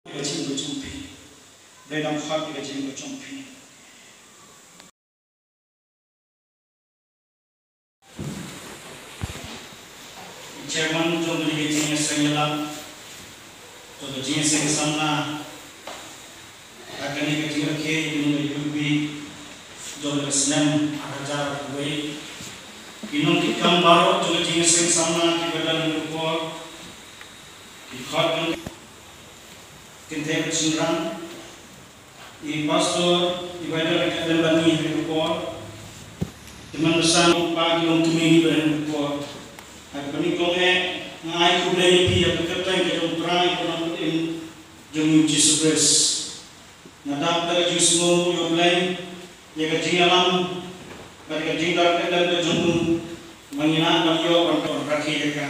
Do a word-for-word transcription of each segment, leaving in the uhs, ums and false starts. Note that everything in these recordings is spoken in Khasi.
Ka jingkyrkhu jong phi. Dei dang khot ka jingkyrkhu jong phi. Chairman jong ka jingïaseng ïalam, jong ka jingïaseng samla, ha kane ka jingrakhe jong ka U B jong ka snem ar hajar arphew wei. Ki nongkitkam baroh jong ka jingïaseng samla kiba don ha ka por, ki khot jong kynthei bad shynrang, i pastor, i ba don ryngkat lem bad ngi ha kane ka por. Te mynta sa u pa ki longkmie kiba don ha kane ka por. Ha kaba nyngkong eh nga ai khublei ïa phi ïa ka kyrteng ka jong U Trai bad U Nongpynim jong ngi U Jisu Khrist. Nga dap da ka jingsngew ïa U Blei ïa ka jingïalam bad ka jingdon ka dang ka jong u, ba ngin lah ban ïoh ban rakhe ïa ka.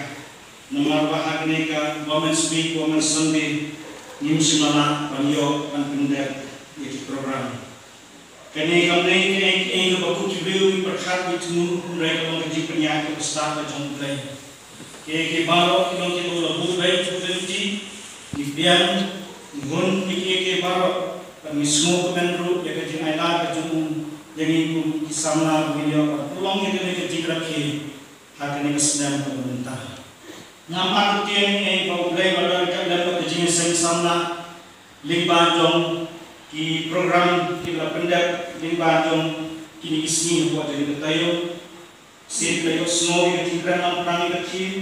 Namar ba ha kane ka Women's Week, Women's Sunday, ngim shym la lah ban ïoh ban pyndep ïa ki program. Kane kam dei kaei kaei kaba kum ki briew ngi pyrkhat ngi thmu, hynrei ka long ka jingpynïaid kaba stad ka jong U Blei. Kiei kiei baroh ki long kiba u la buh beit ha u lynti, ngi biang, ngi hun ïa kiei kiei baroh, bad ngi sngewkmen ruh ïa ka jingailad ka jong u ïa ngi kum ki samla ba ngin ïoh ban pynlong ïa kane ka jingrakhe ha kane ka snem kaba mynta. Ngam artatien ei ba U Blei ba don ryngkat lem bad ka jingïaseng samla lyngba jong ki program kiba la pyndep lyngba jong kine ki sngi hapoh jong ka taïew. Shisien la ïohsngew ïa ka jingkren langbrang ïa ka theme,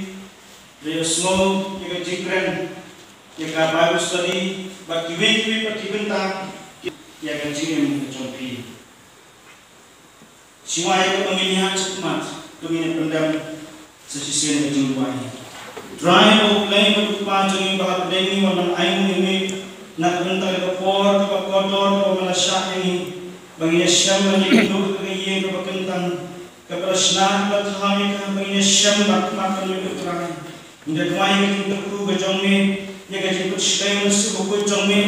la ïohsngew ïa ka jingkren ïa ka Bible study bad kiwei kiwei pat ki bynta ïa ka jingim ka jong phi. Shuwa ïa kaba ngin ïaid shakhmat, to ngin ïa pyndem sa shisien ka jingduwai. Trai U Blei bad U Kpa jong ngi ba ha pdeng ngi, wat nang ai nguh ïa me na ka bynta ka por kaba kordor kaba me la shah ïa ngi ba ngin ïa shem ban ïakynduh ha ka ïing kaba kyntang, kaba la shna kaba thaw ïa ka, ba ngin ïa shem bad khmat ban ïoh, Trai. Ngi da duwai ïa ka jingkyrkhu ka jong me, ïa ka jingpynshlei u Mynsiem Bakhuid jong me,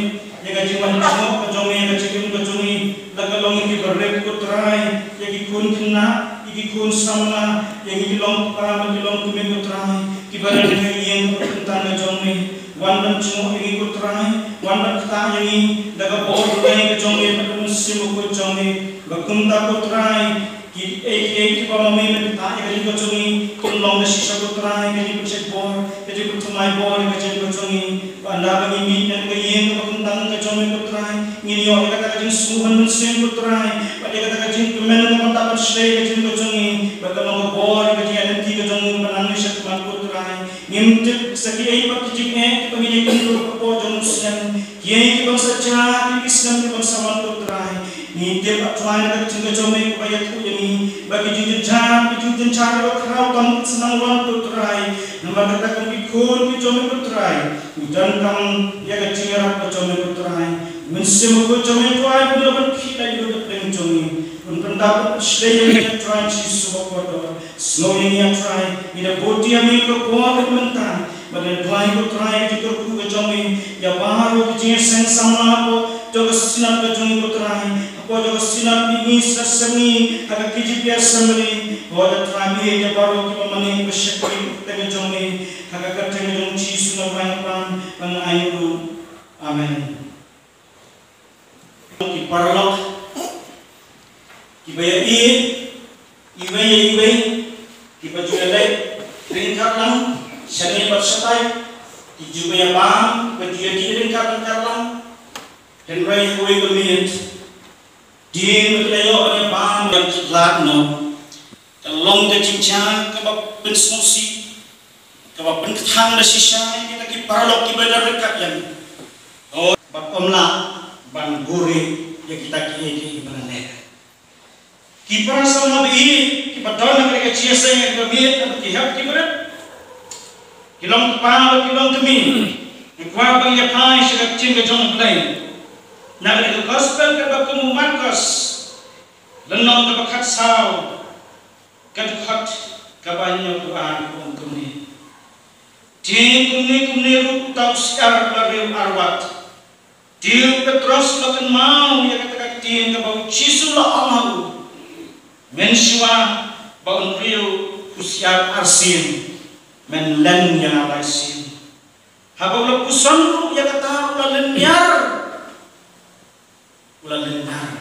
ïa ka jingwan jngoh ka jong me ïa ka jingim ka jong ngi, la ka long ïa ki barit ko Trai, ïa ki khun khynnah, ïa ki khun samla, ïa ngi ki longkpa bad ki longkmie ko Trai, kiba don ha ka ïing kaba kyntang ka jong me. Wan ban jngoh ïa ngi ko Trai, wan ban ktah ïa ngi da ka bor Blei ka jong me bad u Mynsiem Bakhuid jong me, ba kumta ko Trai, kiei kiei kiba ma me me ktah ïa ka jingim ka jong ngi, kin long da shisha ko Trai, ka jingpynshait bor, ka jingpynthymmai bor ïa ka jingim ka jong ngi. Ba ynda ba ngi mih na ka ïing kaba kyntang ka jong me ko Trai, ngin ïoh ïa kata ka jingsngewbha mynsiem ko Trai, bad ïa kata ka jingkmen kaba ynda ban shlei ïa ka jingim ka jong ngi, bad ka long ka bor ïa ka jingïaid lynti ka jong ngi ba nang ïa shakhmat ko Trai. Ngim tip sa kiei pat ki jingeh kiba ngin ïakynduh hapoh jong u snem, kiei kiban sa jia, ki snem kiban sa wan ko Trai. Ngi tip, A Trai, na ka ktien ka jong me kaba ïathuh ïa ngi ba ki jingjynjar, ki jingjynjar kiba khraw tam kin sa nang wan ko Trai. Namar kata kum ki khun ki jong me ko Trai, ngi donkam ïa ka jingïarap ka jong me ko Trai. Mynsiem Bakhuid jong me Trai, un ïoh ban khih lait lut hapdeng jong ngi, un pyndap un pynshlei ïa ngi, A Trai Jisu bakordor. Sngew ïa ngi, A Trai, ngi da bud ïa me ha ka por kaba mynta. Bad ngi duwai ko Trai, ka jingkyrkhu ka jong me ïa baroh ki jingïaseng samla hapoh jong ka synod ka jong me ko Trai. Hapoh jong ka synod Mihngi Synod Sepngi, ha ka K J P Assembly. Ko Trai, me ïa baroh kiba mane, kiba shakri ïa ka jong me, ha ka kyrteng jong u Jisu nga duwai, nga pan bad nga ainguh ruh. Amen. Ki paralok kiba ïa ïeit iwei ïa iwei, kiba ju ïa leit ryngkat lang shane bad shatai, ki ju ba ïa bam, kiba ju ïa dih ryngkat ryngkat lang. Hynrei ha kawei ka miet, dien ba ki la ïoh ban ïa bam, ïa ki lad noh. Ka long ka jingjia kaba pynsngewsih, kaba pynkthang da shisha ïa kita ki paralok kiba don ryngkat ïa ngi. Oh, bad ym lah ban buhrieh ïa kita kiei kiei kiba la leh. Ki para samla ba ïeit kiba don ha kane ka jingïaseng, kiba miet, kiba hep, kiba rit, ki longkpa bad ki longkmie, ngi kwah ban ïa phai sha ka ktien ka jong U Blei na kane ka Gospel kaba kum u Markos, lynnong kaba khatsaw, ka dkhot kaba hynñiewphew ar, ka ong kumne: Te kumne kumne ruh uta u syiar u la riew arwat. Te u Petros u la kynmaw ïa kata ka ktien kaba u Jisu u la ong ha u: Mynshuwa ba un riew u syiar arsien, men len ïa nga lai sien. Haba u la puson ruh ïa kata u la lynñiar. U la lynñiar.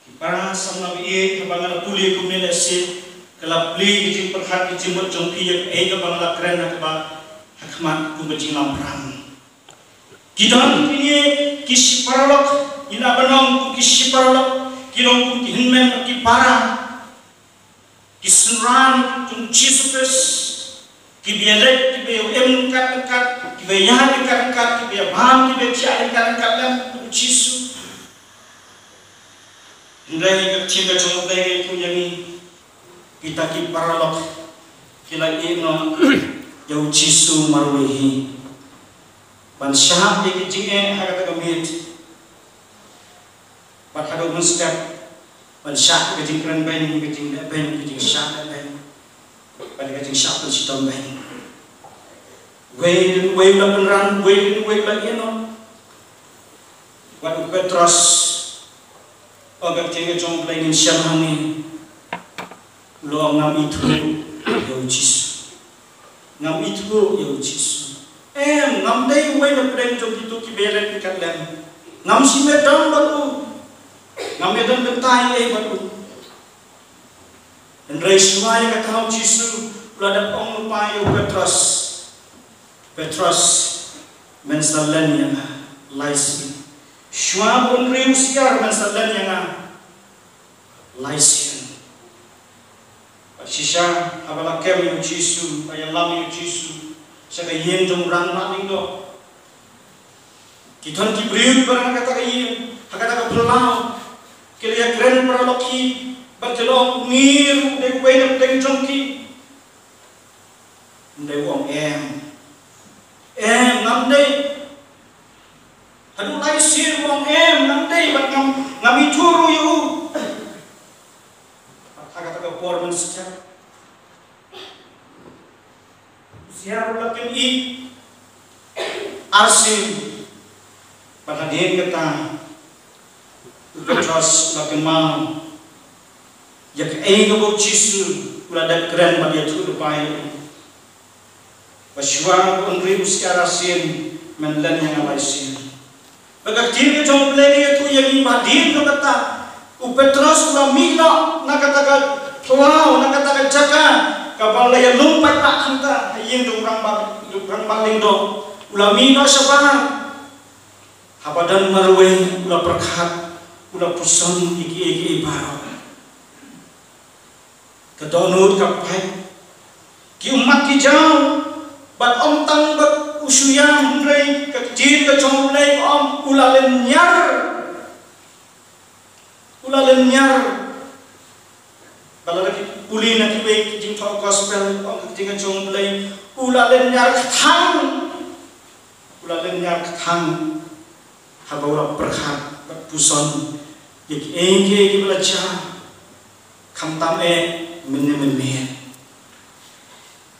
Ki para samla baieit, haba nga la pule kumne lehse, ka la plie ka jingpyrkhat ka jingmut jong phi ïa kaei kaba nga la kren ha kaba ha khmat kum ka jinglamphrang. Ki don kine ki shi paralok, ïa la ban ong kum ki shi paralok, ki long kum ki hynmen ki para. Ki synran jong u Jisu Khrist, kiba ïaleit, kiba ïa im ryngkat ryngkat, kiba ïaid ryngkat ryngkat, kiba ïa bam, kiba ïa thiah ryngkat ryngkat lem bad u Jisu. Hynrei ka ktien ka jong U Blei ka ïathuh ïa ngi, kita ki paralok ki la ïeh noh ïa u Jisu marwei hi. Ban shah ïa ki jingeh ha kata ka miet. Bad haduh mynstep ban shah ka jingkren beiñ, ka jingleh beiñ, ka jingshah leh beiñ, bad ka jingshah pynshitom beiñ. Wei dei wei u la pynran, wei dei wei u la ïeh noh. Wat u Petros, ong ka ktien ka jong U Blei ngin shem hangne. U la ong ngam ithuh ïa u Jisu. Ngam ithuh ïa u Jisu. Em, ngam dei uwei na pdeng jong kito kiba ïaleit ryngkat lem. Ngam shym ïadon bad u. Ngam ïadon bynta ei ei bad u. Hynrei shuwa ïa kata u Jisu u la dep ong lypa ïa u Petros. Petros, men sa len ïa nga lai sien. Shuwa ba un riew syiar men sa len ïa nga lai sien. Bad shisha haba la kem ïa u Jisu, ba ïalam ïa u Jisu sha ka ïing jong u rangbah lyngdoh. Ki don ki briew kiba don ha kata ka ïing, ha kata ka phyllaw. Ki la ïakren paralok hi bad ki la ong, ngi ruh dei uwei na pdeng jong ki. Hynrei u ong em. Em, ngam dei. Haduh lai sien u ong em, ngam dei bad ngam, ngam ithuh ruh ïa u. Bad ha kata ka por mynstep u syiar u la kynih arsien. Bad hadien kata u Petros u la kynmaw ïa kaei kaba u Jisu u la dep kren bad ïathuh lypa ïa u. Ba shuwa ba un riew syiar arsien men len ïa nga lai sien. Bad ka ktien ka jong U Blei ka ïathuh ïa ngi ba hadien jong kata u Petros u la mih noh na kata ka phyllaw, na kata ka jaka kaba la ïalum paidbah hangta ha ïing jong u rangbah, rangbah lyngdoh. U la mih noh shabar. Haba don marwei u la pyrkhat, u la puson ïa kiei kiei baroh. Ka dohnud ka pait, ki ummat ki jaw, bad ym tang bad u shu ïam hynrei ka ktien ka jong U Blei ka ong u la lynñiar. U la lynñiar. Ba lada phi pule na kiwei ki jingthoh gospel, ong ka ktien ka jong U Blei u la lynñiar kthang. U la lynñiar kthang. Haba u la pyrkhat bad puson ïa kiei kiei kiba la jia, khamtam eh mynne mynmiet.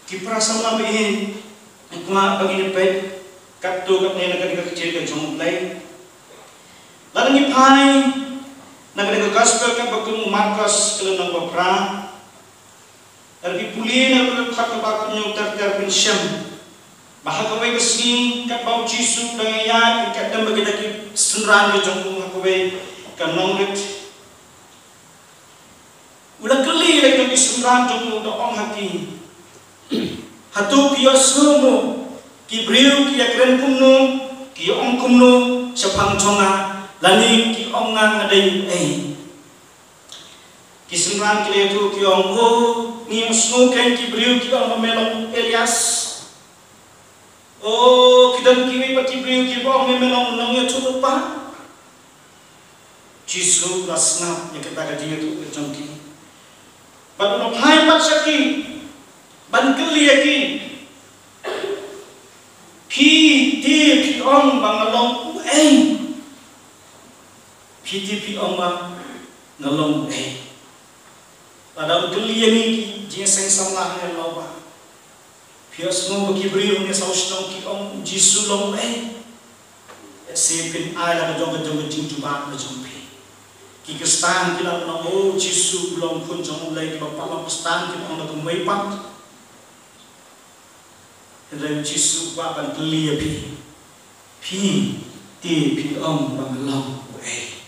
Ki para samla baieit, nga kwah ba ngin ïa peit katto katne na ka dei ka ktien ka jong U Blei. Lada ngi phai na ka dei ka gospel katba kum u Markos ka lynnong ba phra. Lada phi pule na ka dei ka dkhot kaba kynñiaw ter ter phin shem ba ha kawei ka sngi katba u Jisu u dang ïaid ryngkat lem bad kita ki synran ka jong u ha kawei ka nongrit. U la kylli ïa ki synran jong u da ong ha ki, hato phi ïohsngew mo ki briew ki ïakren kumno, ki ong kumno shaphang jong nga, lane ki ong nga nga dei uei? Ki synran ki la ïathuh ki ong, o, ngi ïohsngew kein ki briew ki ong ba me long Elias. O, ki don kiwei pat ki briew kiba ong me long nongïathuhlypa. Jisu u la sngap ïa kata ka jingïathuh ka jong ki. Bad u la phai pat sha ki ban kylli ïa ki, phi te phi ong ba nga long uei? Phi te phi ong ba nga long uei? Lada un kylli ïa ngi ki jingïaseng samla hangne, la ba phi ïohsngew ba ki briew hangne saw shnong ki ong u Jisu long uei? Lehse phin ai la ka jong ka jong ka jingjubab ka jong phi. Ki Khristan ki la ong, o, Jisu u long Khun jong U Blei, kiba pat long Khristan ki ong la kumwei pat. Hynrei u Jisu u kwah ban kylli ïa phi. Phi te phi ong ba nga long uei?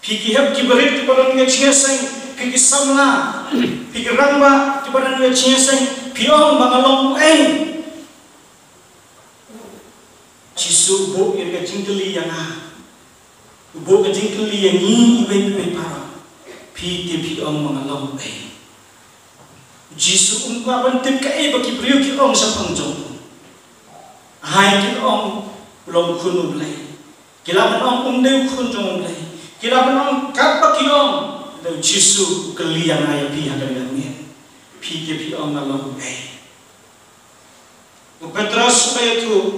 Phi ki hep ki barit kiba don ka jingïaseng, phi ki samla, phi ki rangbah kiba don ka jingïaseng, phi ong ba nga long uei? Jisu u buh ïa ka jingkylli ïa nga. U buh ka jingkylli ïa ngi iwei pa iwei baroh. Phi te phi ong ba nga long uei? Jisu um kwah ban tip kaei ba ki briew ki ong shaphang jong u. Hai ki ong u long khun u Blei. Ki lah ban ong um dei u khun jong u Blei. Ki lah ban ong katba ki ong. Hynrei u Jisu u kylli ïa nga ïa phi ha kane ka miet. Phi te phi ong nga long uei? U Petros u la ïathuh,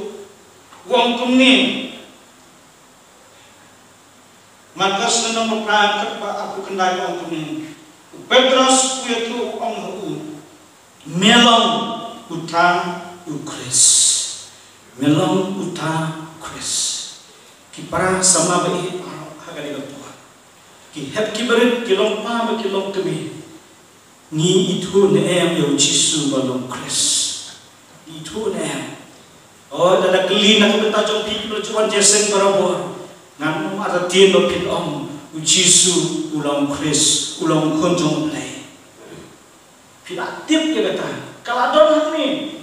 u ong kumne. Markos lynnong ba phra, dkhot ba arphew khyndai u ong kumne. U Petros u ïathuh u ong ha u, me long uta u Khrist. Me long uta u Khrist. Ki para samla ba ïeit baroh ha kane ka por, ki hep ki barit, ki long pa bad ki long kmie, ngi ithuh ne em ïa u Jisu ba long Khrist? Ngi ithuh ne em? O, lada kylli na ka bynta jong phi kiba la ju wan jingïaseng barabor, ngan ym artatien ba phin ong u Jisu u long Khrist, u long khun jong u Blei. Phi la tip ïa kata, ka la don hangne.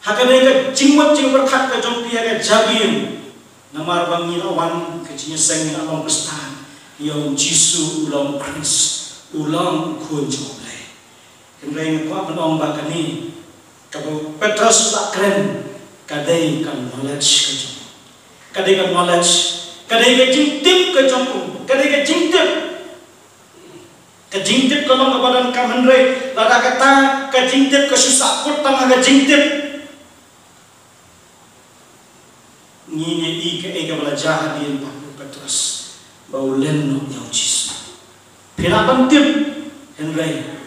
Ha kane ka jingmut jingpyrkhat ka jong phi ha ka jabieng, namar ba ngi la wan ka jingïaseng, ngi la long Khristan, ïa u Jisu u long Khrist, u long u khun jong u Blei. Hynrei nga kwah ban ong ba kane kaba u Petros u la kren, ka dei ka knowledge ka jong u. Ka dei ka knowledge, ka dei ka jingtip ka jong u, ka dei ka jingtip. Ka jingtip ka long kaba donkam, hynrei lada kata ka jingtip ka shu sahkut tang ha ka jingtip, ngin ïohi kaei kaba la jia hadien ba u Petros, ba u len noh ïa u Jisu. Phi lah ban tip, hynrei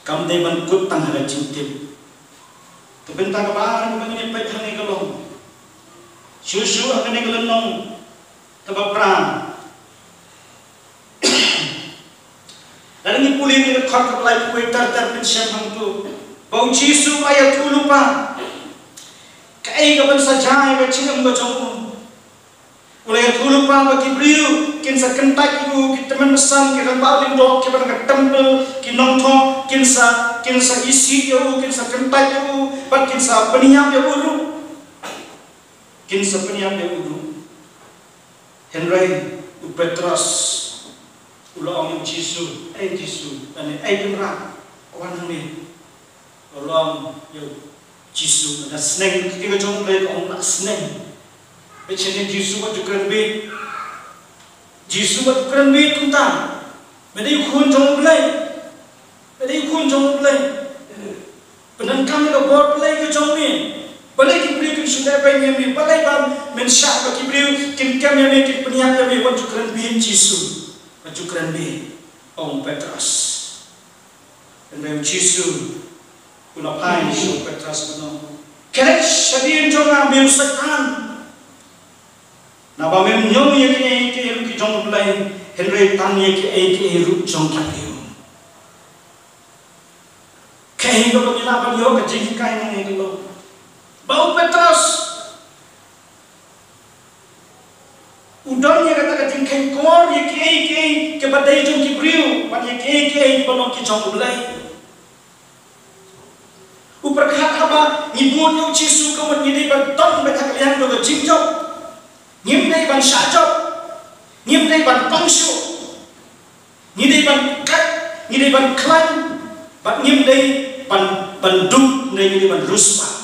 kam dei ban kut tang ha ka jingtip. Ka bynta kaba ar kaba ngin ïa peit hangne ka long, shuh shuh ha kane ka lynnong kaba phra, lada ngi pule ïa ka dkhot kaba laiphew wei ter ter, phin shem hangto ba u Jisu u la ïathuh lypa kaei kaban sa jia ïa ka jingim ka jong u. U la ïathuh lypa ba ki briew kin sa kyntait ïa u, ki tymmen basan, ki rangbah lyngdoh kiba na ka temple, ki nongthoh, kin sa, kin sa isih ïa u, kin sa kyntait ïa u, bad kin sa pynïap ïa u ruh. Kin sa pynïap ïa u ruh. Hynrei u Petros u la ong ïa u Jisu, "Ei Jisu, lane ei Kynrad, wan hangne." U la ong ïa u Jisu, "Nga sneng." Ka ktien ka jong U Blei ka ong, "Nga sneng." Bad shane Jisu wat ju kren beit. Jisu wat ju kren beit kumta. Me dei u khun jong U Blei. Me dei u khun jong U Blei. Pyndonkam ïa ka bor Blei ka jong me. Balei ki briew kin shu lehbeiñ ïa me? Balei ba men shah ba ki briew kin kem ïa me, kin pynïap ïa me? Wat ju kren beit Jisu. Wat ju kren beit, ong Petros. Hynrei u Jisu u la phai sha u Petros bad u ong, "Khleh shadien jong nga, me u Soitan! Naba mem ñiong ïa kiei kiei ruh ki jong U Blei, hynrei tang ïa kiei kiei ruh jong ki briew." Kaei kaba ngi lah ban ïoh ka jinghikai nangne ka long ba u Petros u don ïa kata ka jingkheiñ kor ïa kiei kiei kiba dei jong ki briew bad ïa kiei kiei kiba long ki jong U Blei. U pyrkhat haba ngi bud ïa u Jisu ka mut ngi dei ban don beit ha ka liang jong ka jingjop. Ngim dei ban shah jop. Ngim dei ban pang shuh. Ngi dei ban kait, ngi dei ban khlaiñ, bad ngim dei ban, ban duk, ngi dei ban riewspah.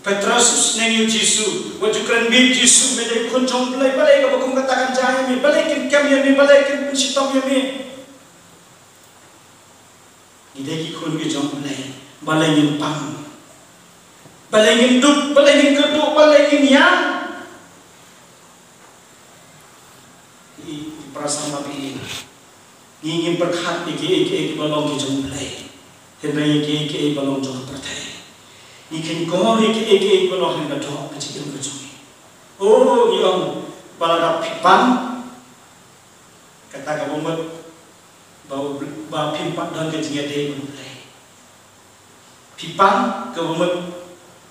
Petros u sneng ïa u Jisu, wat ju kren beit Jisu, me dei u Khun jong U Blei, balei kaba kum kata kan jia ïa me, balei kin kem ïa me, balei kin pynshitom ïa me. Ngi dei ki khun ki jong U Blei, balei ngin pang, balei ngin duk, balei ngin kyrduh, balei ngin ïam. Ki, ki para samla ba ïeit, ngi ngim pyrkhat ïa kiei kiei kiba long ki jong U Blei, hynrei ïa kiei kiei ba long jong ka pyrthei. Ngi kheiñ kor ïa kiei kiei kiba long ha ka doh ka jingim ka jong ngi. O, ngi ong ba lada phi pang, kata ka bym mut ba, ba phim pat don ka jingïadei bad U Blei. Phi pang, kaba mut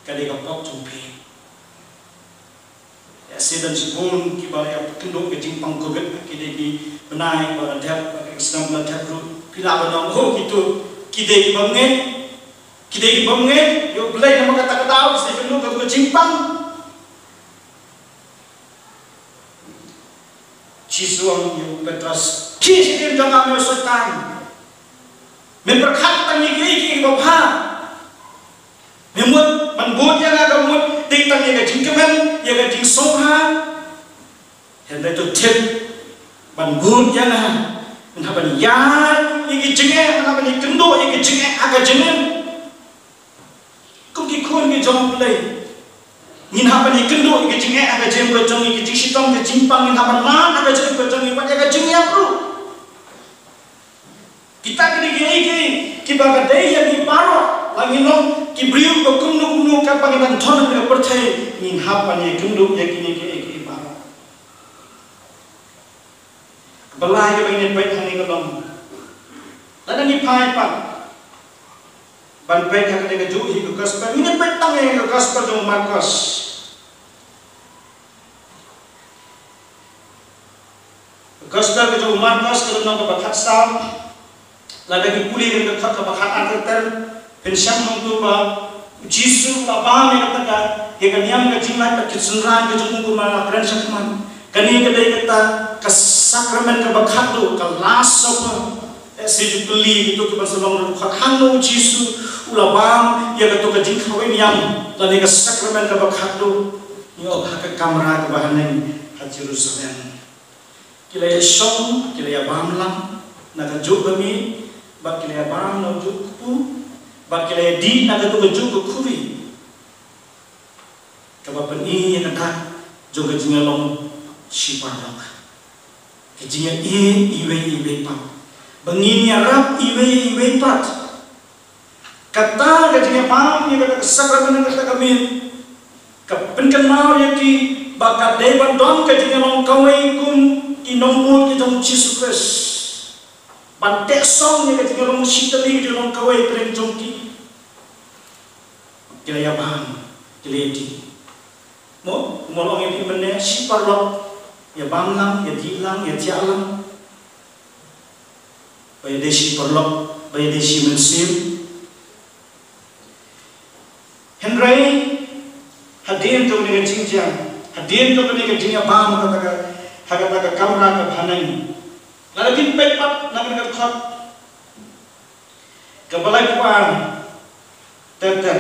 ka dei ka pop jong phi. Ïa shisien shibun kiba la ïa kynduh ka jingpang covid, ki dei ki bnai ba la dep, ba ka exam la dep ruh. Phi lah ban ong, oh, kito ki dei ki bym ngeit. Ki dei ki bym ngeit ïa U Blei namar kata ka daw ki sa kynduh ka jingpang. Jisu ong ïa u Petros, khie sha ïing jong nga, me u Soitan. Me pyrkhat tang ïa kiei kiei kiba bha. Me mut ban bud ïa nga, ka mut dei tang ïa ka jingkmen, ïa ka jingsngewbha. Hynrei to tip, ban bud ïa nga, ngan hap ban ïaid ïa ki jingeh, ngan hap ban ïakynduh ïa ki jingeh ha ka jingim. Kum ki khun ki jong U Blei, ngin hap ban ïakynduh ïa ki jingeh ha ka jingim ka jong ngi, ki jingshitom, ki jingpang, ngin hap ban mad ha ka jingim ka jong ngi, bad ïa ka jingïap ruh. Kita ki dei kiei kiei kiba ka dei ïa ngi baroh, la ngin long ki briew ba kumno kumno, katba ngin don ha kane ka pyrthei, ngin hap ban ïakynduh ïa kine kiei kiei baroh. Kaba lai kaba ngin ïa peit hangne ka long, lada ngi phai pat ban peit ha kane kajuh hi ka gospel, ngin ïa peit tang ïa ka gospel jong u Markos. Gospel ka jong u Markos, ka lynnong kaba khatsaw. Lada ngi pule ïa ka dkhot kaba khatar ter ter, phin shem hangto ba u Jisu u la bam ïa kata ka, ïa ka niam ka jinglait bad ki synran ka jong u kumba la kren shakhmat. Kane ka dei kata ka sakramen kaba khatduh, ka Last Supper. Lehse ju kylli kito kiban sa long ryngkat, hangno u Jisu u la bam ïa kato ka jingkhawai niam lane ka sakramen kaba khatduh? Ngi ong ha ka kamra kaba haneng ha Jerusalem. Ki la ïa shong, ki la ïa bam lang na kajuh ka miej, bad ki la ïa bam na kajuh ka kpu, bad ki la ïa dih na kajuh ka khublei. Kaba pyni ïa ka dak jong ka jingïalong shi paralok, ka jingïaieit iwei ïa iwei pat, ba ngin ïarap iwei ïa iwei pat. Kata ka jingïabam ïa kata ka sakramen, kata ka miej, ka pynkynmaw ïa ki ba ka dei ban don ka jingïalong kawei kum ki nongbud ki jong u Jisu Khrist, ban teh song ïa ka jingïalong shitylli, ka jingïalong kawei pyrshah jong ki. Ki la ïabam, ki la ïadih. Mo, kumba la ong ïa phi mynne, shi paralok ïabam lang, ïadih lang, ïathiah lang. Ba ïadei shi paralok, ba ïadei shi mynsiem. Hynrei hadien jong kane ka jingjia, hadien jong kane ka jingïabam ha kata ka, ha kata ka kamra kaba haneng, lada phin peit pat na kane ka dkhot kaba laiphew ar ter ter,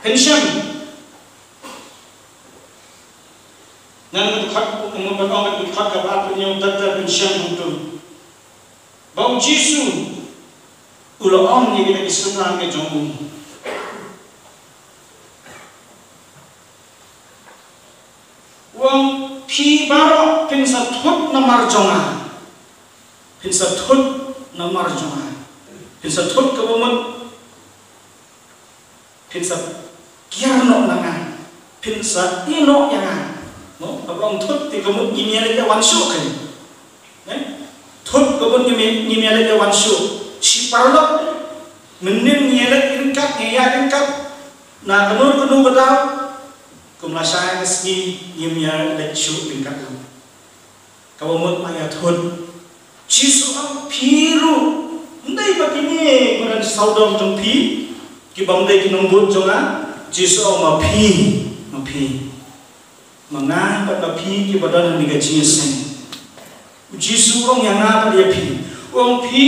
phin shem. Ngan ong ka dkhot, ngan ong ka dkhot kaba arphew hynñiew ter ter, phin shem hangto ba u Jisu u la ong ïa kita ki synran ki jong u, u ong, phi baroh phin sa thut namar jong nga. Phin sa thut namar jong nga. Phin sa thut kaba mut phin sa kiar noh na nga, phin sa ïeh noh ïa nga. Mo, haba ong thut te ka mut ngim ïaleit ïa wan shuh kein. Eh? Thut ka mut ngim, ngim ïaleit ïa wan shuh. Shi paralok, mynnin ngi ïaleit ryngkat, ngi ïaid ryngkat na kano kano ka daw, kum lashai ka sngi ngim ïaleit shuh ryngkat lang. Kaba mut ma ïa thut. Jisu ong phi ruh, ym dei ba kine ki don sawdong jong phi, ki bym dei ki nongbud jong nga? Jisu ong ma phi, ma phi, ma nga bad ma phi kiba don ha kane ka jingïaseng. U Jisu u ong ïa nga bad ïa phi, u ong phi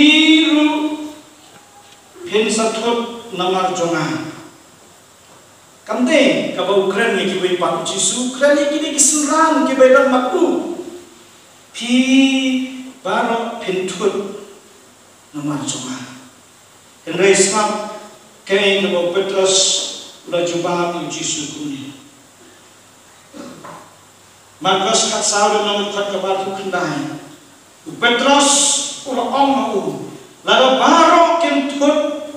ruh phin sa thut namar jong nga. Kam dei kaba u kren ïa kiwei pat, u Jisu u kren ïa kine ki synran kiba ïadon bad u. Phi baroh phin thut namar jong nga. Hynrei sngap kaei kaba u Petros u la jubab ïa u Jisu kumne. Markos khatsaw, lynnong khat, kaba arphew khyndai. U Petros u la ong ha u, lada baroh kin thut,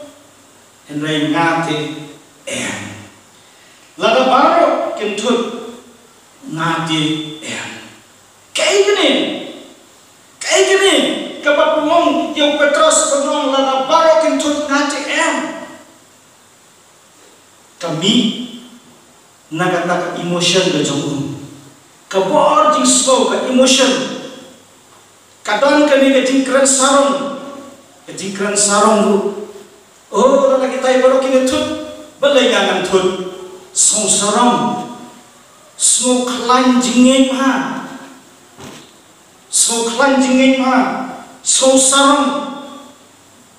hynrei nga te em. Lada baroh kin thut, nga te em. Kaei kane? Kaei kane Kaba pynlong ïa u Petros, pynlong lada baroh kin thut nga te em. Ka mih na kata ka emotion ka jong u. Ka bor jingsngew, ka emotion. Ka don kane ka jingkren sarong. Ka jingkren sarong ruh. Oh, lada kitai baroh kin thut, balei nga ngan thut? Sngew sarong. Sngew khlaiñ jingngeit ha. Sngew khlaiñ jingngeit ha. Sngew sarong.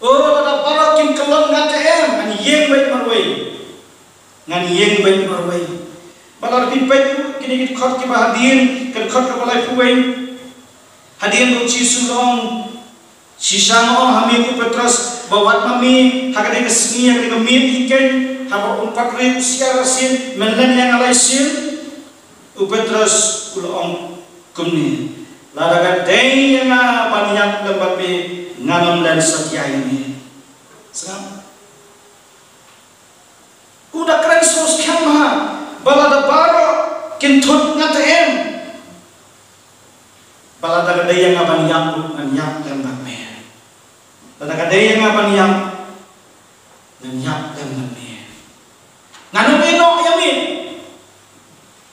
Oh, lada baroh kin kyllon nga te em, ngan ïeng beit marwei. Ngan ïeng beit marwei. Ba lada phi peit kine ki dkhot kiba hadien, ka dkhot kaba laiphew wei. Hadien ba u Jisu u ong, shisha nga ong ha me ko Petros, ba wat ma me ha kane ka sngi, ha kane ka miet hi keiñ, haba um pat rit u siar arsien, men len ïa nga lai sien. U Petros u la ong kumne, lada ka dei ïa nga ban ïap lem bad me, ngan ym len satia ïa me. Sngap. U da kren sngewskhem bha, ba lada baroh kin thut nga te em. Ba lada ka dei ïa nga ban ïap ruh, ngan ïap lem bad me. Lada ka dei ïa nga ban ïap, ngan ïap lem bad me. Ngan ym ïehnoh ïa me.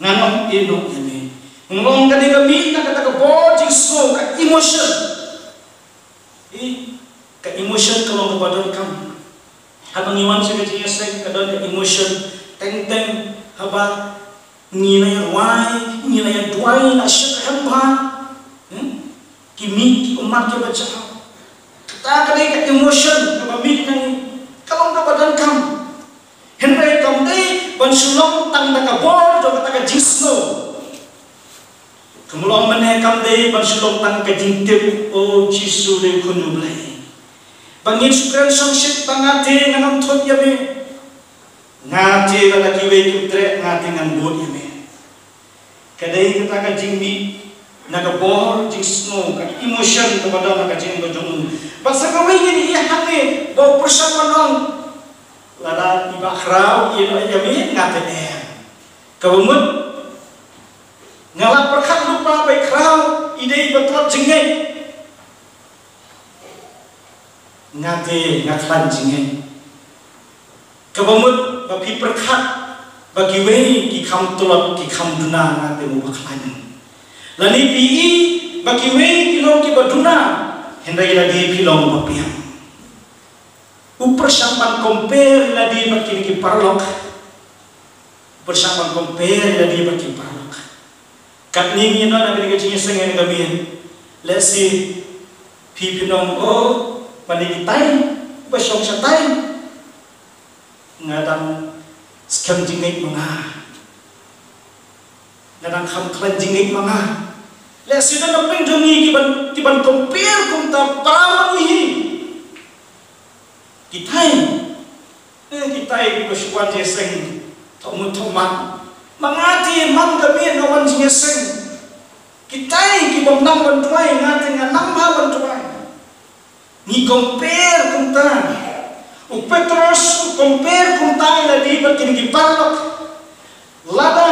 Ngan ym ïehnoh ïa me. Ngan long kane ka mih na kata ka bor jingsngew, ka emotion. Eh, ka emotion ka long kaba donkam. Haba ngi wan sha ka jingïaseng ka don ka emotion. Teng teng haba ngi la ïarwai, ngi la ïaduwai, la shyrkhei bha. Hmm? Ki mih ki ummat kiba jahap. Kata ka dei ka emotion kaba mih na ngi. Ka long kaba donkam. Hynrei kam dei ban shu long tang da ka bor jong kata ka jingsngew. Kumba long mynne kam dei ban shu long tang ka jingtip, o Jisu dei u Khun u Blei. Ba ngin shu kren shongshit ba nga te ngan ym thut ïa me. Nga te lada kiwei kim treh nga te ngan bud ïa me. Ka dei kata ka jingmih na ka bor jingsngew, ka emotion kaba don ha ka jingim ka jong u. Bad sa kawei ngi ïohi hangne ba u pyrshang ban ong, lada i Bah Khraw i ïehnoh ïa me nga te em. Kaba mut nga la pyrkhat lypa ba i Khraw i dei i ba tlot jingngeit. Nga te nga khlaiñ jingngeit. Kaba mut ba phi pyrkhat ba kiwei ki kham tlot, ki kham duna, nga te mo ba khlaiñ. Lane phi i ba kiwei ki long kiba duna, hynrei lade phi long ba biang. U pyrshang ban compare lade bad kine ki paralok. Pyrshang ban compare lade bad ki paralok. Katne ngi ïa don ha kane ka jingïaseng ha kane ka miet. Lehse phi phin ong, o, ba ne kitai ba shong shatai. Nga dang skhem jingngeit ma nga. Nga dang kham khlaiñ jingngeit ma nga. Lehse don na pdeng jong ngi kiban, kiban compare kumta, para ma ngi hi. Kitai. Eh, kitai kiba shu wan jingïaseng, thok mut thok mat. Ma nga te man ka miet nga wan jingïaseng. Kitai kibym nang ban duwai, nga te nga nang bha ban duwai. Ngi compare kumta. U Petros u compare kumta ïa lade bad kine ki paralok. Lada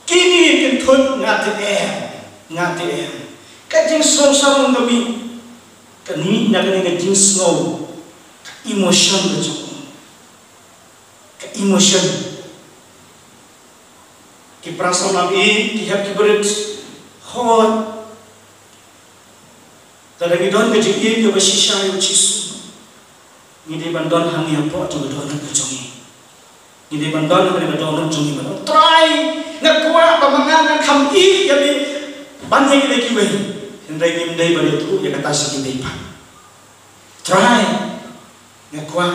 kine kin thut nga te em, nga te em. Ka jingsngewsarong ka mih, ka mih na kane ka jingsngew, ka emotion ka jong u. Ka emotion. Ki para samla ba ïeit, ki hep ki barit, hooid. Lada ngi don ka jingïeit kaba shisha ïa u Jisu, ngi dei ban don hangne hapoh jong ka dohnud ka jong ngi. Ngi dei ban don hangne ka dohnud jong ngi ban ong, Trai, nga kwah ba ma nga ngan kham ïeit ïa me ban ïa kine kiwei. Hynrei ngim dei ban ïathuh ïa kata sha kiwei pat. Trai, nga kwah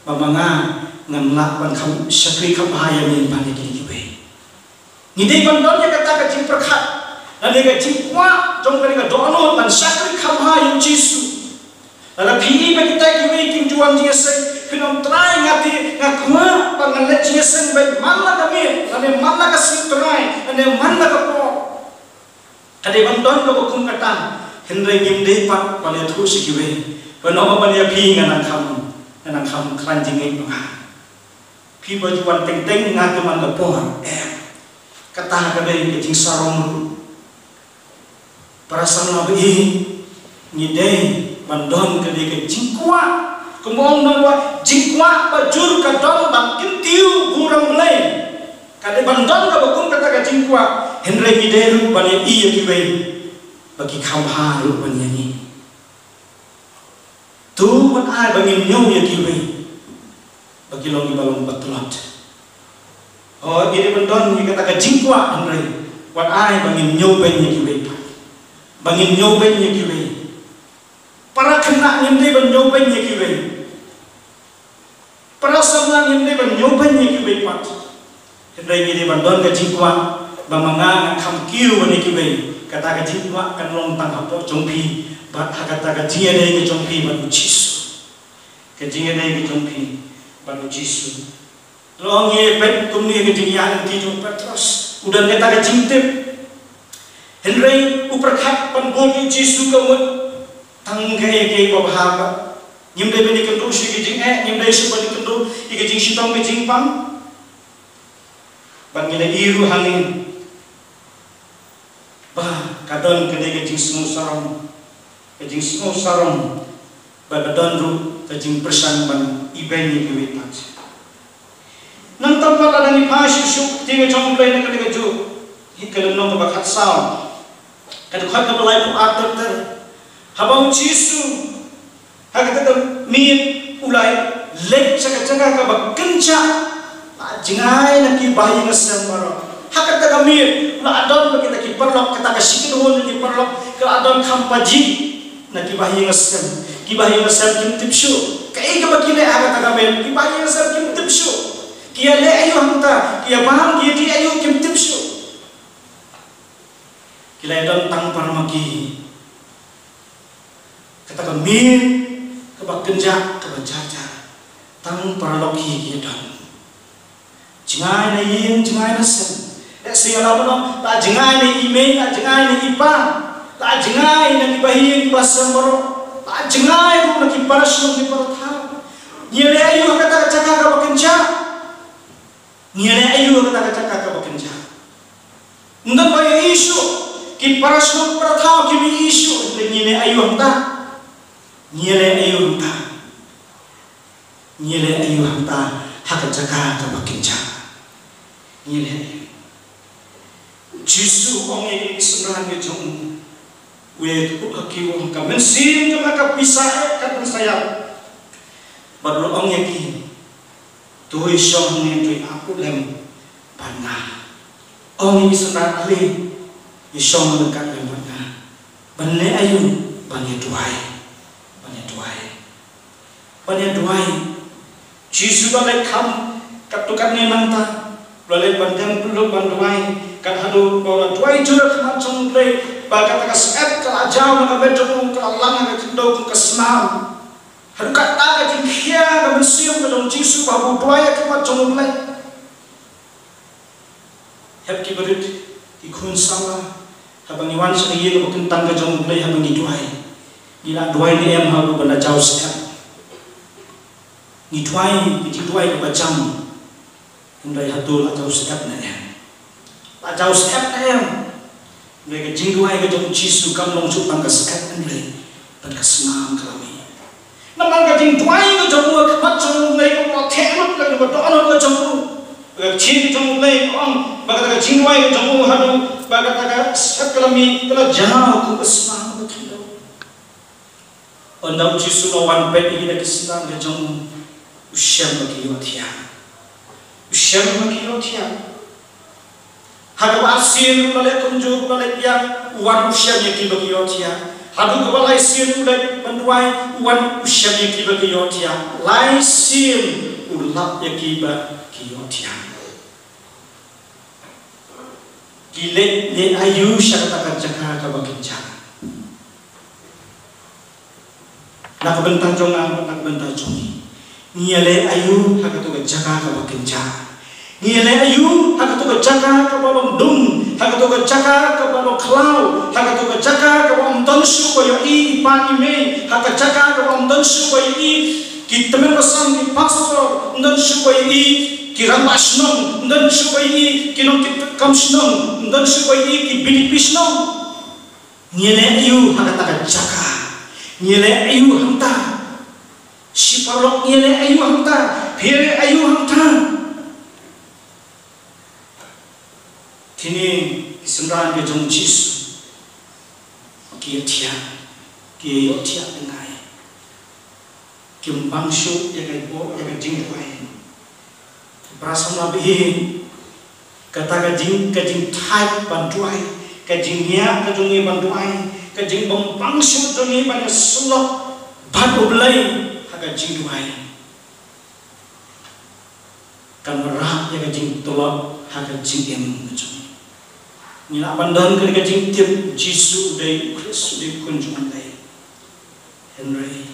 ba ma nga ngan lah ban kham shakri kham bha ïa me ban ïa kine kiwei. Ngi dei ban don ïa kata ka jingpyrkhat lane ka jingkwah jong kane ka dohnud ban shakri kham bha ïa u Jisu. Lada phi i ba kita kiwei kim ju wan jingïaseng, phin ong, Trai, nga te nga kwah ba ngan leit jingïaseng beit man la ka miet lane man la ka sngi Trai lane man la ka por. Ka dei ban don kaba kum kata, hynrei ngim dei pat ban ïathuh sha kiwei. Ban ong ba ban ïa phi nga nang kham, nga nang kham khlaiñ jingngeit ma nga. Phi ba ju wan teng teng nga te man la por. Em. Kata ka dei ka jingsarong ruh. Para samla ba ïeit, Ngi dei ban don ka dei ka jingkwah. Kumba ong nongwai, jingkwah ba jur ka don ban kyntiew burom Blei. Ka dei ban don kaba kum kata ka jingkwah. Hynrei ngi dei ruh ban ïohi ïa kiwei ba ki kham bha ruh ban ïa ngi. To wat ai ba ngin ñiew ïa kiwei ba ki long kiba long ba tlot. Oh, ngi dei ban don ïa kata ka jingkwah, hynrei wat ai ba ngin ñiew beiñ ïa kiwei pat. Ba ngin ñiew beiñ ïa kiwei. Para khynnah ngim dei ban ñiew beiñ ïa kiwei. Para samla ngim dei ban ñiew beiñ ïa kiwei pat. Hynrei ngi dei ban don ka jingkwah ba ma nga ngan kham kiew ban ïa kiwei. Kata ka jingkwah kan long tang hapoh jong phi bad ha kata ka jingïadei ka jong phi bad U Jisu. Ka jingïadei ka jong phi bad U Jisu. Long ngi peit kumne ka jingïaid lynti jong u Petros. U don kata ka jingtip. Hynrei u pyrkhat ban bud ïa u Jisu ka mut tang kaei kaei ba bha ba. Ngim dei ban ïakynduh shuh ïa ka jingeh, ngim dei shuh ban ïakynduh ïa ka jingshitom ka jingpang. Bad ngi la ïohi ruh hangne ba ka don ka dei ka jingsngew sarong, ka jingsngew sarong, ba ka don ruh ka jingpyrshang ban ibeiñ ïa kiwei pat. Nangta pat lada ngi phai shuh shuh ktien ka jong U Blei na kane kajuh, hi ka lynnong kaba khatsaw, ka dkhot kaba laiphew ar ter ter. Haba U Jisu ha kata ka miet u la leit sha ka jaka kaba kynjah, la jngai na ki bahaïing hasem baroh. Ha kata ka miet la don ba kita ki paralok, kata ka shi kynhun ki paralok ka la don kham pajih na ki bahaïing hasem. Ki bahaïing hasem kim tip shuh kaei kaba ki leh ha kata ka miet. Ki bahaïing hasem kim tip shuh ki ïaleh aïu hangta, ki ïabam ki ïadih aïu, kim tip shuh. Ki la ïadon tang para ma ki. Kata ka miet kaba kynjah kaba jar jar, tang paralok hi ki ïadon. Jngai na ïing, jngai na sem. Lehse ïa la ban ong, la jngai na i mei, la jngai na i pa, la jngai na ki bahaïing ki bahasem baroh, la jngai ruh na ki para shnong ki para thaw. Ngi ïaleh aïu ha kata ka jaka kaba kynjah? Ngi ïaleh aïu ha kata ka jaka kaba kynjah? Ym don ba ïohi shuh, ki para shnong para thaw kim ïohi shuh, te ngi ïaleh aïu hangta? Ngi ïaleh aïu hangta? Ngi ïaleh aïu hangta ha ka jaka kaba kynjah? Ngi ïaleh aïu? Jisu u ong ïa ki synran ki jong u, u ïathuh ha ki, u ong, ka mynsiem jong nga ka pisa eh, ka pisa ïap. Bad u ong ïa ki, to ïashong hangne, to ïa ap lem bad nga. Ong ïa ki synran, ale, ïashong ryngkat lem bad nga. Ban leh aïu? Ban ïa duwai. Ban ïa duwai. Ban ïa duwai. Jisu u la leit kham katto katne nangta. U la leit ban dem kyllup ban duwai. Kat haduh ba u la duwai jur ha khmat jong U Blei, ba kata ka syep ka la jaw na ka met jong u, ka la lang ha ka khyndew kum ka snam. Haduh katta ka jingkhia ka mynsiem ka jong Jisu ba u duwai ha khmat jong U Blei. Hep ki barit, ki khun samla, haba ngi wan sha ka ïing kaba kyntang ka jong U Blei, haba ngi duwai, ngi la duwai ne em haduh ba la jaw syep? Ngi duwai, ngi duwai kaba jam. Hynrei hato la jaw syep ne em? La jaw syep ne em? Hynrei ka jingduwai ka jong Jisu kam long shuh tang ka syep, hynrei bad ka snam ka la mih. Namar ka jingduwai ka jong u ha khmat jong U Blei ka la theh lut, la ka dohnud ka jong u. Ka ktien ka jong U Blei ka ong ba kata ka jingduwai ka jong u haduh ba kata ka syep ka la mih, ka la jaw kum ka snam ka khyndew. Ynda U Jisu u la wan peit ïa kita ki synran ki jong u, u shem ba ki ïohthiah. U shem ba ki ïohthiah. Ha kaba arsien u la leh kumjuh, u la leh biang, u wan u shem ïa ki ba ki ïohthiah. Haduh kaba laisien u leit ban duwai, u wan u shem ïa ki ba ki ïohthiah. Laisien u lap ïa ki ba ki ïohthiah. Ki leit leh aïu sha kata ka jaka kaba kynjah? Na ka bynta jong nga, na ka bynta jong ngi, ngi ïaleh aïu ha kato ka jaka kaba kynjah? Ngi ïaleh aïu ha kato ka jaka kaba long dum, ha kato ka jaka kaba long khlaw, ha kato ka jaka kaba ym don shuh ba ïohi i pa i mei, ha ka jaka kaba ym don shuh ba ïohi ki tymmen basan, ki pastor, ym don shuh ba ïohi ki rangbah shnong, ym don shuh ba ïohi ki nongtip kam shnong, ym don shuh ba ïohi ki VDP shnong? Ngi ïaleh aïu ha kata ka jaka? Ngi leh aïu hangta? Shi paralok, ngi leh aïu hangta? Phi leh aïu hangta? Kine ki synran ka jong Jisu ki ïathiah, ki ïathiah dngai. Kim pang shuh ïa ka bor, ïa ka jingduwai. Para samla baieit, kata ka jing, ka jingthait ban duwai, ka jingïa ka jong ngi ban duwai, ka jingbym pang shuh jong ngi ban ïasyllok bad U Blei ha ka jingduwai, kan wanrah ïa ka jingtlot ha ka jingim ka jong ngi. Ngi lah ban don ka jingtip Jisu u dei U Khrist, u dei u Khun jong U Blei. Hynrei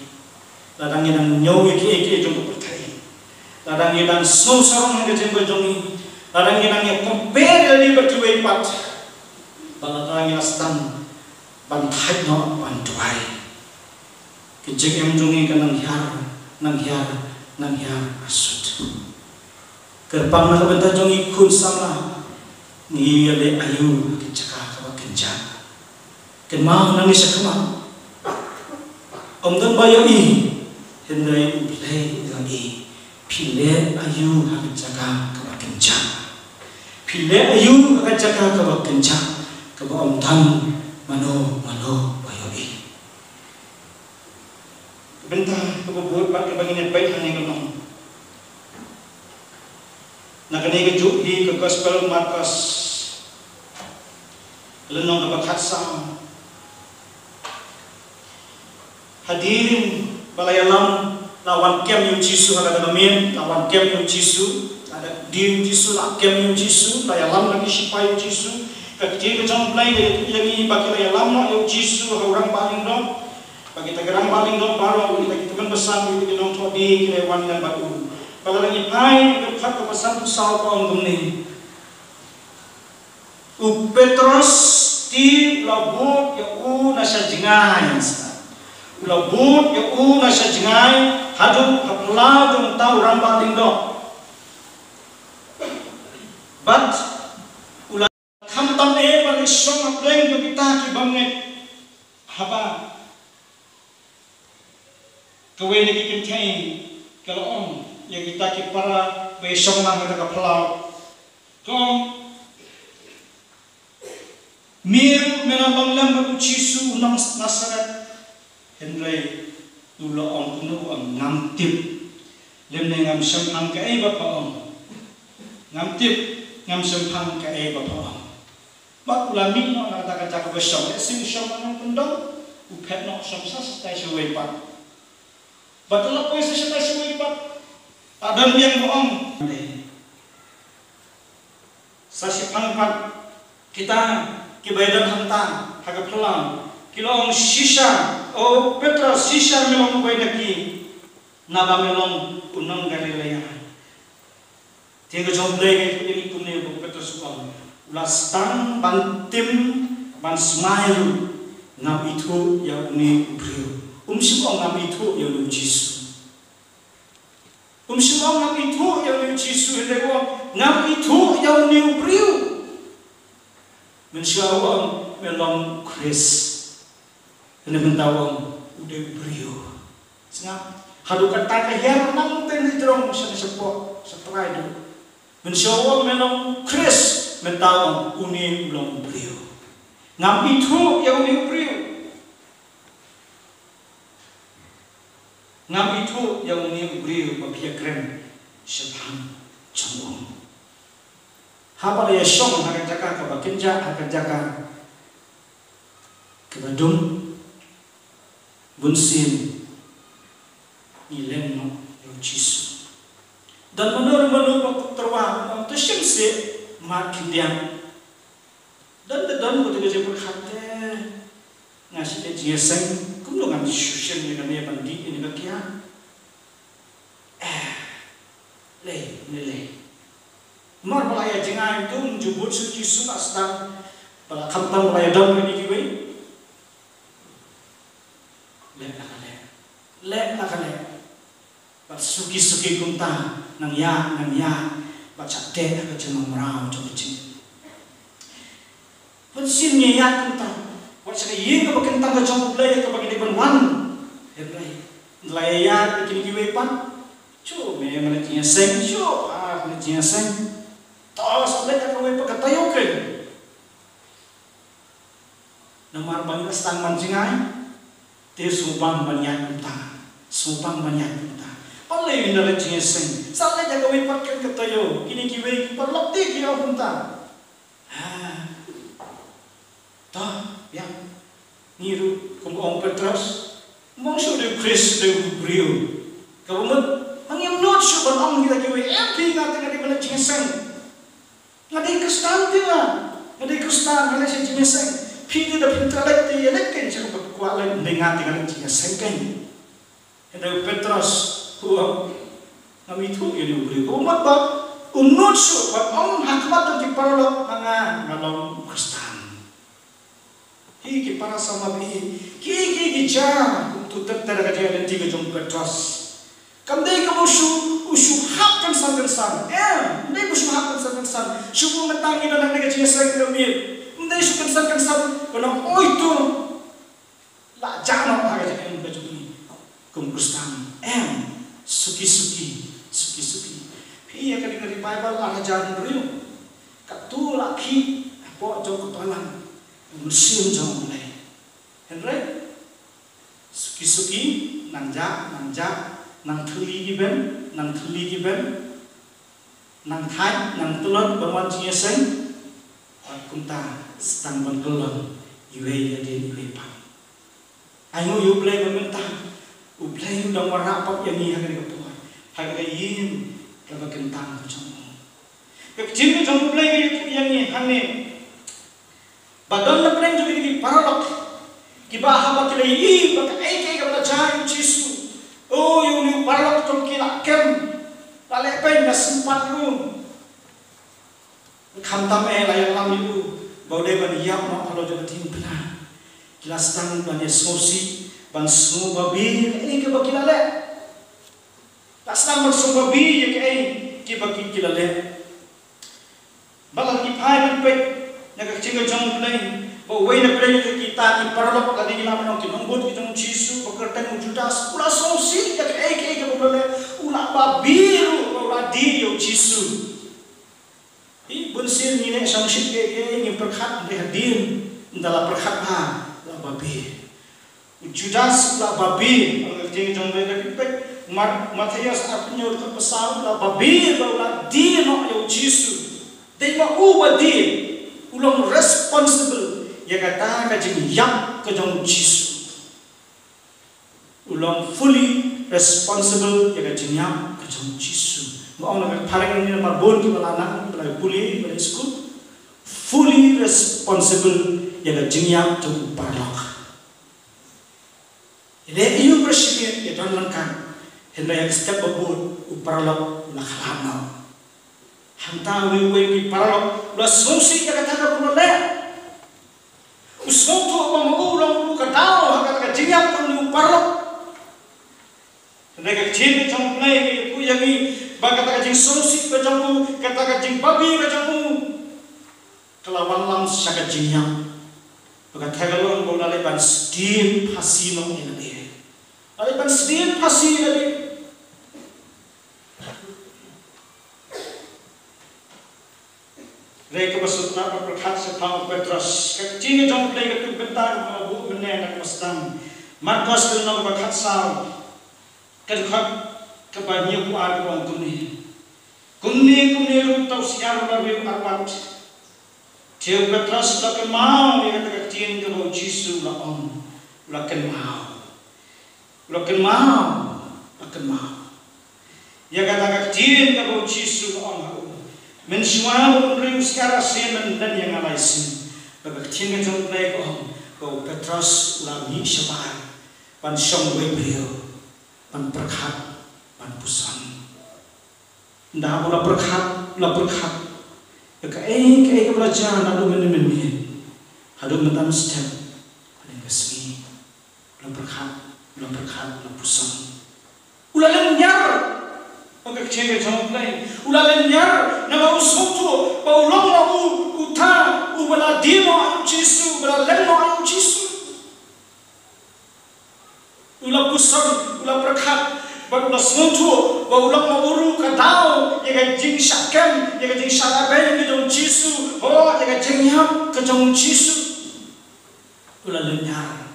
lada ngi dang ñiew ïa kiei kiei jong ka pyrthei, lada ngi dang sngew sarong ha ka jingim ka jong ngi, lada ngi dang ïa compare ïa lade bad kiwei pat, bad lada ngi la sdang ban thait noh ban duwai, ka jingim jong ngi ka nang hiar, nang hiar, nang hiar ha sut. Kyrpang na ka bynta jong ngi khun samla, ngi ïa leh aïu ha ka jaka kaba kynjah? Kynmaw nangne shakhmat, ym don ba ïohi, hynrei U Blei u ïohi. Phi leh aïu ha ka jaka kaba kynjah? Phi leh aïu ha ka jaka kaba kynjah, kaba ym don mano mano ba ïohi? Bynta kaba bud bad kaba ngin ïa peit hangne ka long na kane ka juh hi ka Gospel Markos, lynnong kaba khatsaw. Hadien ba la ïalam, la wan kem ïa u Jisu ha kata ka miet, la wan kem ïa u Jisu, la da die ïa u Jisu, la kem ïa u Jisu, la ïalam na ki shipai ïa u Jisu. Ka ktien ka jong U Blei ka ïathuh ïa ngi ba ki la ïalam noh ïa u Jisu ha u rangbah lyngdoh. Ba kita ki rangbah lyngdoh baroh, kita ki tymmen basan, kita ki nongthoh die, ki la wan lem bad u. Ba lada ngi phai ha ka dkhot kaba sanphew saw ka ong kumne: U Petros te u la bud ïa u na sha jngai. U la bud ïa u na sha jngai haduh ha phyllaw jong uta u rangbah lyngdoh. Bad u la khamtam eh ban ïashong hapdeng jong kita ki bymngeit. Haba kawei na ki kynthei ka la ong ïa kita ki para ba ïashong lang ha kata ka phyllaw, ka ong: Me ruh me la long lem bad u Jisu u nong Nasaret. Hynrei u la ong kumno, u ong: Ngam tip, lymne ngam shemphang kaei ba pha ong. Ngam tip, ngam shemphang kaei ba pha ong. Bad u la mih noh na kata ka jaka ba shong, lehse u shong na nongkyndong, u phet noh, shong sa shatai shawei pat. Bad u la poi sa shatai shawei pat. La don biang ba ong. Sa shiphang pat kita kiba ïadon hangta ha ka phyllaw ki la ong: Shisha, o Petros, shisha me long uwei na ki, naba me long u nong Galilea. Te ka jong U Blei ka ïathuh ïa ngi kumne ba u Petros u ong, u la sdang ban tim ban smai ruh, ngam ithuh ïa une u briew. Um shym ong ngam ithuh ïa une u Jisu. Um shym ong ngam ithuh ïa une u Jisu, hynrei u ong ngam ithuh ïa une u briew. Mynshuwa u ong me long u Khrist, hynrei mynta u ong u dei u briew. Sngap, haduh katta ka hiar nangta ne jrong sha shapoh sha trai duh. Mynshuwa u ong me long u Khrist, mynta u ong une u long u briew. Ngam ithuh ïa une u briew. Ngam ithuh ïa une u briew ba phi ïakren shaphang jong u. Haba la ïashong ha ka jaka kaba kynjah, ha ka jaka kaba dum, bunsien ngi leh noh ïa u Jisu. Don mano mano ba tyrwa, ba to shim seh mad khyndiat. Don te don ko te ka jingpyrkhat te, nga shu leh jingïaseng, kumno ngan shu shim ïa kane ban dih ïa ka kiad. Eh, lei, lei, lei. Mar ba la ïa jngai tum ju bud shu Jisu la sdang, ba la khamtam ba la ïa don kine kiwei. Leh la ka leh. Leh la ka leh. Bad suki suki kumta, nang ïa, nang ïa, bad shah teh ha ka jingmraw jong ka jingim. Bunsien ngi ïa kumta, wat sha ka ïing kaba kynta ka jong U Blei kaba ngi dei ban wan. Hynrei la ïa ïa kine kiwei pat. Shu me mane jingïaseng, shu ah mane jingïaseng. To sa leit ha kawei pat ka taïew keiñ. Namar ba ngi la sdang ban jngai. Te sngewbang ban ïaid kumta. Sngewbang ban ïaid kumta. Balei ynda leit jingïaseng sa leit ha kawei pat keiñ ka taïew. Kine kiwei ki paralok te ki ïa kumta. Ha. To, biang. Ngi ruh kum ong Petros, mong shuh dei u Khrist dei u briew. Kaba mut ma ngim nud shuh ban ong kita kiwei, em phi, nga te nga dei ban leit jingïaseng. Nga dei Khristan te nga. Nga dei Khristan, nga leit sha jingïaseng. Phi te da phin treh leit te ïa leit keiñ sha kaba kwah leit, dei nga te nga leit jingïaseng keiñ. Hynrei u Petros u ong, ngam ithuh ïa une u briew. Ka mut ba um nud shuh ban ong ha khmat jong ki paralok ba nga, nga long Khristan. Hi ki para samla baieit, ki, ki, ki ja kum tu ter ter ka jingïaid lynti ka jong u Petros. Kam dei kaba u shu, u shu hap kynsan kynsan. Em, ym dei ba u shu hap kynsan kynsan. Shu bu mynta ngi don hangne ka jingïaseng ka miet. Ym dei shu kynsan kynsan. Kano oi tu. La jah noh ha ka jingim ka jong ngi kum Khristan. Em, suki suki, suki suki. Phi ïa kane ka revival ar hajar hynriew. Katto la khih hapoh jong ka balang, ka mynsiem jong U Blei. Hynrei suki suki, nang jah, nang jah, nang thylli ki ben, nang thylli ki ben. Nang thait, nang tlot ban wan jingïaseng. Bad kumta sdang ban kyllon iwei ïa dien iwei pat. Ai nguh ïa U Blei ba mynta U Blei u dang wanrah pat ïa ngi ha kane ka por, ha kane ka ïing kaba kyntang ka jong u. Ka ktien ka jong U Blei ka ïathuh ïa ngi hangne. Ba don na pdeng jong kine ki paralok kiba haba ki la ïohi ba kaei kaei kaba la jia ïa u Jisu. O, ïa une u paralok jong ki la kem. La leh pyn, la sympat ïa u. Khamtam eh la ïalam ïa u ba u dei ban ïap noh halor jong ka diengphna. Ki la sdang ban ïasngewsih, ban sngew babe ïa kaei kaba ki la leh. La sdang ban sngew babe ïa kaei kiba ki, ki la leh. Bad lada ngi phai ban peit na ka ktien ka jong U Blei, ba uwei na pdeng kita ki paralok, lada ngi lah ban ong ki nongbud ki jong u Jisu, ba kyrteng u Judas, u la sngewsih ïa kaei kaei kaba u la leh, u la babe ruh ba u la die ïa u Jisu. Hi, bunsien ngi leh shongshit kaei kaei, ngi pyrkhat, hynrei hadien ynda la pyrkhat bha, la babe. U Judas u la babe, ha ka ktien jong U Blei, lada phi peit Mar-, Mathaios arphew hynñiew dkhot ba saw, u la babe ba u la die noh ïa u Jisu. Dei ma u ba die, u long responsible ïa kata ka jingïap ka jong u Jisu. U long fully responsible ïa ka jingïap ka jong u Jisu. Nga ong na ka phareng, namar bun kiba la nang, kiba la pule, kiba la skul. Fully responsible ïa ka jingïap jong u paralok. Ïa leh aïu para shimiet, ïa don ryngkat. Hynrei ha ka step ba bud u paralok u la khlad noh. Hangta uwei uwei ki paralok u la sngewsih ïa kata kaba u la leh. U sngewthuh ba ma u u long u ka daw ha kata ka jingïap jong une u paralok. Hynrei ka ktien ka jong U Blei ka ïathuh ïa ngi ba kata ka jingsngewsih ka jong u, kata ka jingbabe ka jong u, ka la wanlam sha ka jingïap. Ba ka theh ka long ba u la leit ban sdien phasi noh ïa lade. La leit ban sdien phasi ïa lade. Re kaba sngewtynnat, ba pyrkhat shaphang u Petros. Ka ktien ka jong U Blei ka tip bynta kaba buh mynne na kaba sdang. Markos ka lynnong kaba khatsaw, ka dkhot kaba hynñiewphew ar, ka ong kumne. Kumne, kumne ruh uta u syiar u la riew arwat. Te u Petros u la kynmaw ïa kata ka ktien kaba u Jisu u la ong. U la kynmaw. U la kynmaw. U la kynmaw ïa kata ka ktien kaba u Jisu u la ong ha u. Mynshuwa ba un riew syiar arsien, men len ïa nga lai sien. Bad ka ktien ka jong U Blei ka ong ba u Petros u la mih shabar ban shong uwei briew, ban pyrkhat, ban puson. Ynda u la pyrkhat, u la pyrkhat ïa kaei kaei kaba la jia naduh mynne mynmiet haduh mynta mynstep, hadien ka sngi. U la pyrkhat, u la pyrkhat, u la puson. U la lynñiar. Ba ka ktien ka jong U Blei, u la lynñiar namar u sngewthuh ba u long ma u uta uba la die noh ïa u Jisu, uba la leng noh ïa u Jisu. U la puson. Ba u long ma u ruh ka daw ïa ka jingshah kem, ïa ka jingshah lehbeiñ ka jong u Jisu, ho, ïa ka jingïap ka jong u Jisu. U la lynñiar.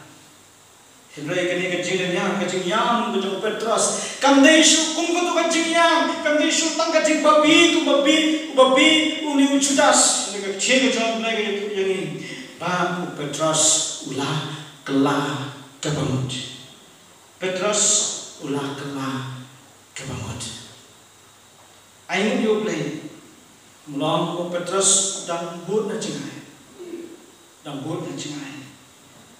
Hynrei kane ka jinglynñiar, ka jingïam ka jong u Petros, kam dei shuh kum kato ka jingïam, kam dei shuh tang ka jingbabi, kum babi, u babi une u Judas, ne ka ktien ka jong U Blei ka ïathuh ïa ngi. Ba u Petros u la kylla kaba mut. Petros u la kylla kaba mut. Ai nguh ïa U Blei. Mlong u Petros u dang bud na jngai. Dang bud na jngai.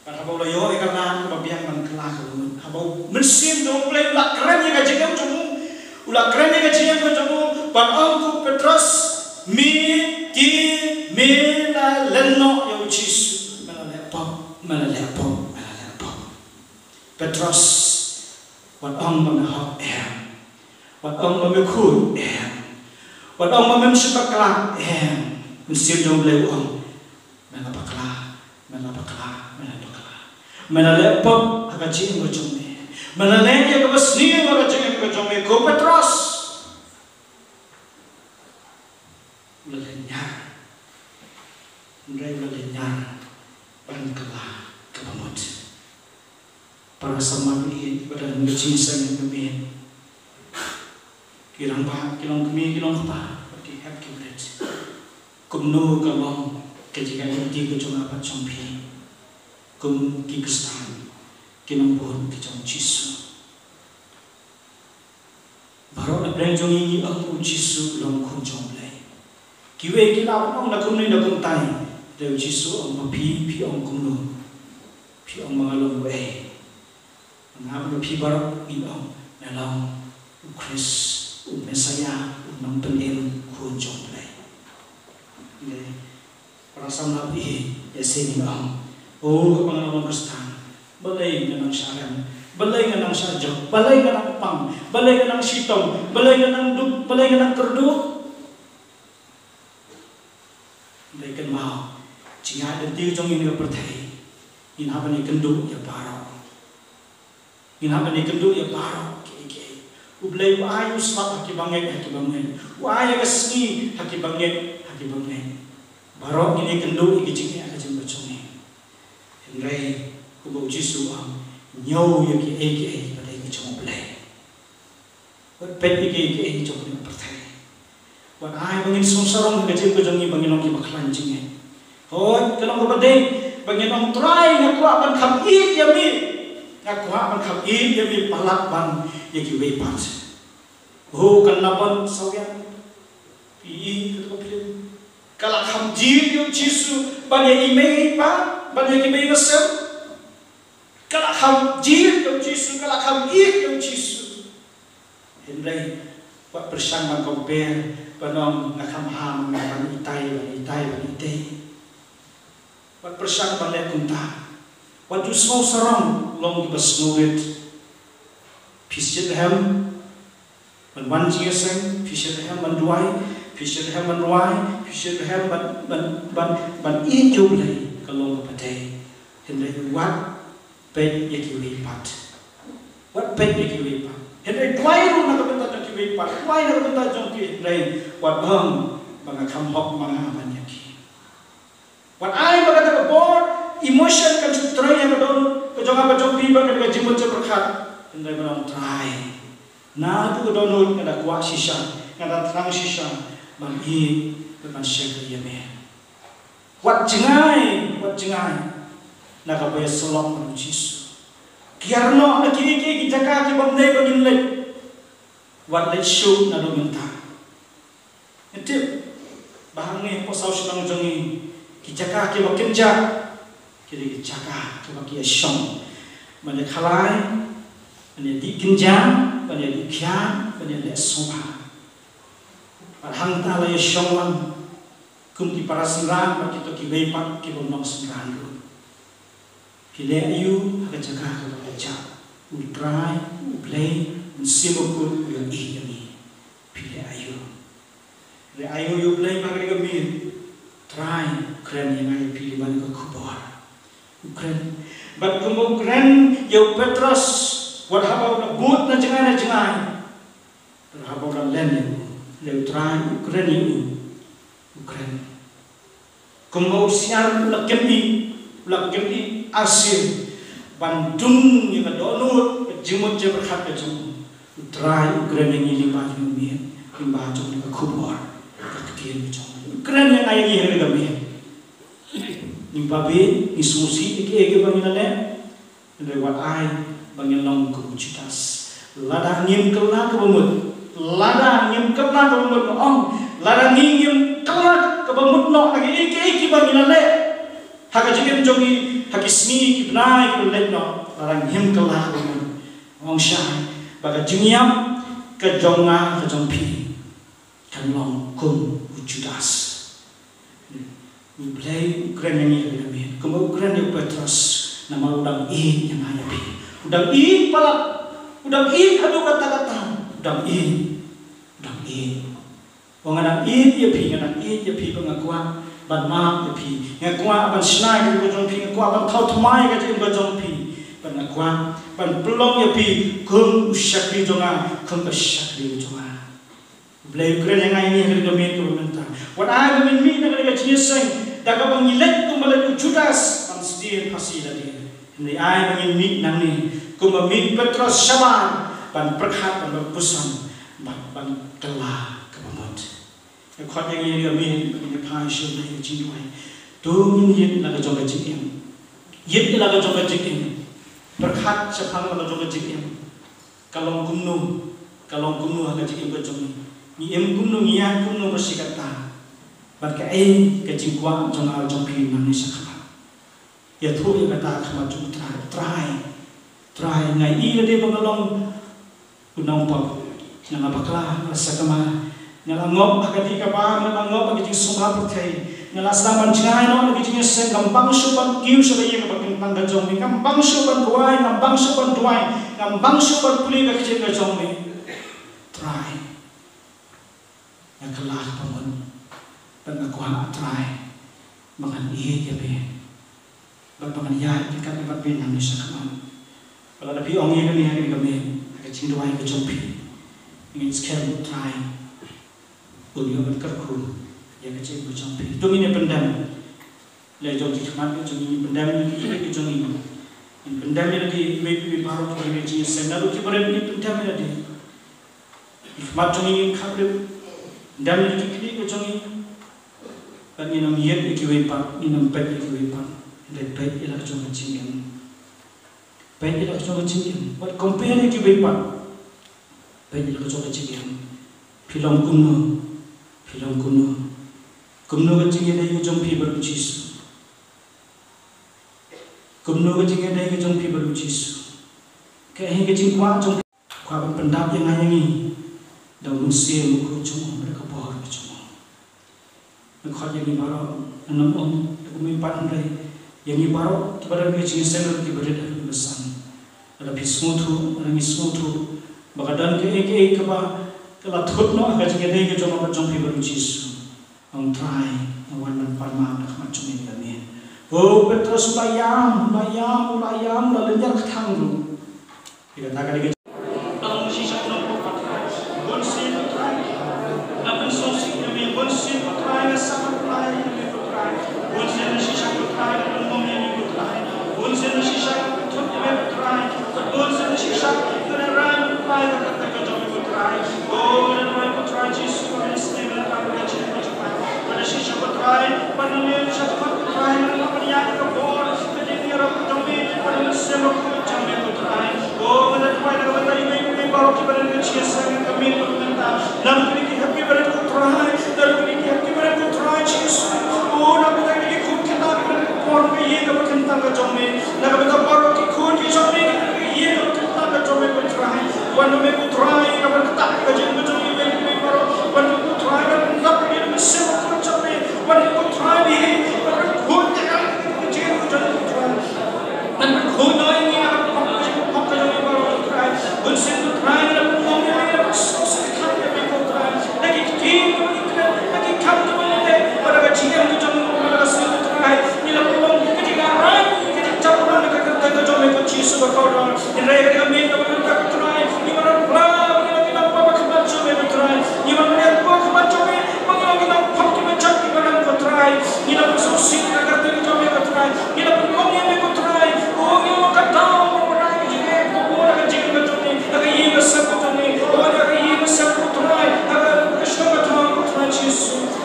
Bad haba u la ïoh ïa ka lad kaba biang ban kylla kaba mut, haba u Mynsiem jong U Blei u la kren ïa ka jingim jong u, u la kren ïa ka jingim jong u, ban ong, ko Petros, me, ki, me la leh noh ïa u Jisu. Me la leh pop, me la leh pop, me la leh pop. Petros, wat ong ba me hok em. Wat ong ba me khuid em. Wat ong ba mem shym bakla em. Mynsiem jong U Blei u ong, me la bakla, me la bakla, me la bakla. Me la leh pop ha ka jingim ka jong me. Me la leh ïa kaba sniew ha ka jingim ka jong me, ko Petros. U la lynñiar. Hynrei u la lynñiar ban kylla kaba mut. Para samla baieit, ba don ha ka jingseng ka miet, ki rangbah, ki longkmie, ki longkpa, bad ki hep ki rit, kumno ka long ka jingïaid lynti ka jong nga bad jong phi kum ki Khristan, ki nongbud ka jong U Jisu? Baroh na pdeng jong ngi ngi ong u Jisu u long Khun jong U Blei. Kiwei ki lah ban ong na kumne na kumtai, hynrei u Jisu u ong ma phi, phi ong kumno? Phi ong ma nga long uei? Nga bad phi baroh ngi ong me long u Khrist, u Messaïah, u Nongpynim, Khun jong U Blei. Hynrei para samla baieit, ïa shisha ngi ong, o, haba nga la long Khristan, balei nga nang shah rem, balei nga nang shah jop, balei nga nang pang, balei nga nang shitom, balei nga nang duk, balei nga nang kyrduh? Hynrei kynmaw, jingïaid lynti jong ngi ha ka pyrthei, ngin hap ban ïakynduh ïa baroh. Ngin hap ban ïakynduh ïa baroh kiei kiei. U Blei u ai u slap ha ki bangeit, ha ki bangeit. U ai ïa ka sngi ha ki bangeit, ha ki bangeit. Baroh ngin ïakynduh ïa ki jingeh ha ka jingim ka jong ngi. Hynrei kumba u Jisu u ong, ñiew ïa kiei kiei ba dei ki jong U Blei. Wat peit ïa kiei kiei jong kane ka pyrthei. Wat ai ba ngin sngewsarong ha ka jingim ka jong ngi ba ngin long kiba khlaiñ jingngeit. Hooid, ka long kaba dei ba ngin ong, Trai, nga kwah ban kham ïeit ïa me. Nga kwah ban kham ïeit ïa me palat ban ïa kiwei pat. Ho, ka Nabot sawian. Phi i kato ka phlim? Ka la kham jied ïa u Jisu ban ïa i mei i pa, ban ïa ki mei ki sem. Ka la kham jied ïa u Jisu, ka la kham ïeit ïa u Jisu. Hynrei wat pyrshang ban compare, ban ong nga kham bha ma nga ban itai, ban itai, ban itai. Wat pyrshang ban leh kumta. Wat ju sngewsarong, long kiba sngewrit. Phi sngewrit em ban wan jingïaseng, phi sngewrit em ban duwai, phi sngewrit em ban duwai, phi sngewrit em ban, ban, ban, ban ïeit ïa U Blei, ka long kaba dei. Hynrei wat peit ïa kiwei pat. Wat peit ïa kiwei pat. Hynrei duwai ruh na ka bynta jong kiwei pat. Duwai na ka bynta jong ki, hynrei wat ong ba nga kham hok ma nga ban ïa ki. Wat ai ba kata ka bor emotion kan shu trei ha ka dohnud ka jong nga, ka jong phi, ba kata ka jingmut jingpyrkhat. Hynrei ban ong, Trai, naduh ka dohnud nga da kwah shisha, nga da thrang shisha ban ïeit, ban shakri ïa me. Wat jngai, wat jngai na kaba ïasyllok bad u Jisu. Kiar noh na kiei kiei ki jaka ki bym dei ba ngin leit. Wat leit shuh naduh mynta. Ngi tip ba hangne hapoh saw shnong jong ngi, ki jaka kiba kynjah ki dei ki jaka kiba ki ïashong ban ïakhalai, ban ïadih kynjah, ban ïadih khiah, ban ïaleh sngewbha. Bad hangta la ïashong lang kum ki para synran bad kito kiwei pat ki bym long synran ruh. Phi leh aïu ha ka jaka kaba phi jah? U Trai, U Blei, Mynsiem Bakhuid u ïohi ïa ngi. Phi leh aïu? Leh aïu ïa U Blei ba ha kane ka miet? Trai u kren ïa nga ïa phi lyngba ka khubor. U kren. Bad kumba u kren ïa u Petros, wat haba u la bud na jngai na jngai, Haba u la len ïa u, leh u Trai u kren ïa u, u kren. Kumba u siar u la kynmaw, u la kynmaw arsien ban dung ïa ka dohnud, ka jingmut jingpyrkhat ka jong u. U Trai u kren ïa ngi lyngba jong u miet, lyngba jong ka khubor, ka ktien ka jong u. U kren ïa nga ïa ngi ha ka miet. Ngi ba ngi sngewsih ïa kiei kiba ngi la leh. Hynrei wat ai ba ngin long kum u Judas. Lada ngim kylla kaba mut, lada ngim kylla kaba mut, ong, lada ngi ngim kylla kaba mut noh na kiei kiei kiba ngi la leh ha ka jingim jong ngi ha ki sngi ki bnai kiba leit noh, lada ngim kylla kaba mut, ong shai ba ka jingïap ka jong nga ka jong phi kan long kum u Judas. U Blei u kren ïa ngi ha ka miet kumba u kren ïa u Petros, namar u dang ïeit ïa nga ïa phi. U dang ïeit palat, u dang ïeit haduh katta katta, u dang ïeit, u dang ïeit. Ba nga dang ïeit ïa phi, nga dang ïeit ïa phi, ba nga kwah ban map ïa phi, nga kwah ban shna ïa ka jong phi, nga kwah ban thaw thymmai ïa ka jong phi, ba nga kwah ban pynlong ïa phi kum u shakri jong nga, kum ka shakri jong nga. U Blei u kren ïa nga ïa ngi ha ka miet kaba mynta. Wat ai ba ngin mih na ka jingïaseng da kaba ngi leit kumba leit u Judas ban sdien phasi lade. Hynrei ai ba ngin mih nangne kumba mih u Petros shabar ban pyrkhat, ban pyrkhat, ban, ban kylla kaba mut. Nga khot ïa ngi ha ka miet ba ngin ïa phai sha ka jingduwai. To ngin ïeit la ka jong ka jingim. Ïeit la ka jong ka jingim. Pyrkhat shaphang la ka jong ka jingim. Ka long kumno, ka long kumno ha ka jingim ka jong ngi. Ngi im kumno, ngi ïaid kumno ba shi katta. Bad kaei ka jingkwah jong nga jong phi nangne shakhmat. Ïathuh ïa kata ha khmat jong u Trai. Trai, Trai, nga ïohi lade ba nga long u nongpop. Nga la bakla, nga la sakma. Nga la ngop ha ka dih ka bar, nga la ngop ha ka jingsngewbha pyrthei. Nga la sdang ban jngai noh na ka jingïaseng, ngam bang shuh ban kiew sha ka ïing kaba kyntang ka jong me, ngam bang shuh ban duwai, ngam bang shuh ban duwai, ngam bang shuh ban pule ka ktien ka jong me. Trai, nga kylla kaba mut, bad nga kwah Trai ba ngan ïeit ïa me. Bad ba ngan ïaid ryngkat bad me nangne shakhmat. Bad lada phi ong ïa kane ha kane ka miet, ha ka jingduwai ka jong phi, ngin skhem u Trai un ïoh ban kyrkhu ïa ka jingim ka jong phi. To ngin ïa pyndem. La jong ki khmat ka jong ngi, ngin pyndem ïa ki khmat ka jong ngi. Ngin pyndem ïa lade, iwei pa iwei baroh ki jingïaseng, naduh ki barit ngin pyndem ïa lade. Ki khmat jong ngi ngin khapbriew. Pyndem ïa ki khmat ka jong ngi. Bad ngin ym ïeit ïa kiwei pat, ngin ym peit ïa kiwei pat. Hynrei peit ïa la ka jong ka jingim. Peit ïa la ka jong ka jingim. Wat compare ïa kiwei pat. Peit ïa la ka jong ka jingim. Phi long kumno? Phi long kumno? Kumno ka jingïadei ka jong phi bad u Jisu? Kumno ka jingïadei ka jong phi bad u Jisu? Kaei ka jingkwah jong phi? Kwah ban pyndap ïa nga ïa ngi da u Mynsiem Bakhuid jong u, da ka bor ka jong u. Nga khot ïa ngi baroh, ngam ong da kumne pat hynrei ïa ngi baroh kiba don ka jingïaseng, kiba rit ha ka jingïaseng. Lada phi sngewthuh, lada ngi sngewthuh ba ka don kaei kaei kaba ka la thut noh ha ka jingïadei ka jong nga bad jong phi bad u Jisu. Ong Trai, nga wan ban pan map da ka khmat jong me ha ka miet. O Petros u la ïam, u la ïam, u la ïam, u la lynñiar kthang ruh. Ïa kata ka dei ka jingpynlong shisha, Trai. Bun sien ko Trai. Nga pynsngewsih ïa me, bun sien ko Trai, nga sngewsih ïa me ko Trai. Bun sien shisha ko Trai, nga pynmong ïa me ko Trai. Bun sien shisha nga pynthut ïa me ko Trai. Bun sien shisha nga rai ban pynlait ïa ka kyrteng ka jong me ko Trai. O, nga rai ko Trai Jisu, nga sngewsih ïa me ko Trai. Bun sien shisha ko Trai, ban ïa me shisha ko Trai, nga rai ban ïa ka bor. Ban pynkhuid noh ïa ngi na ka pop ka jong ngi baroh ko Trai. Bun sien ko Trai, ngi la pynlong ïa ngi, ngi la pynsngewsih ïa me ko Trai. Na ki ktien kiba ngi kren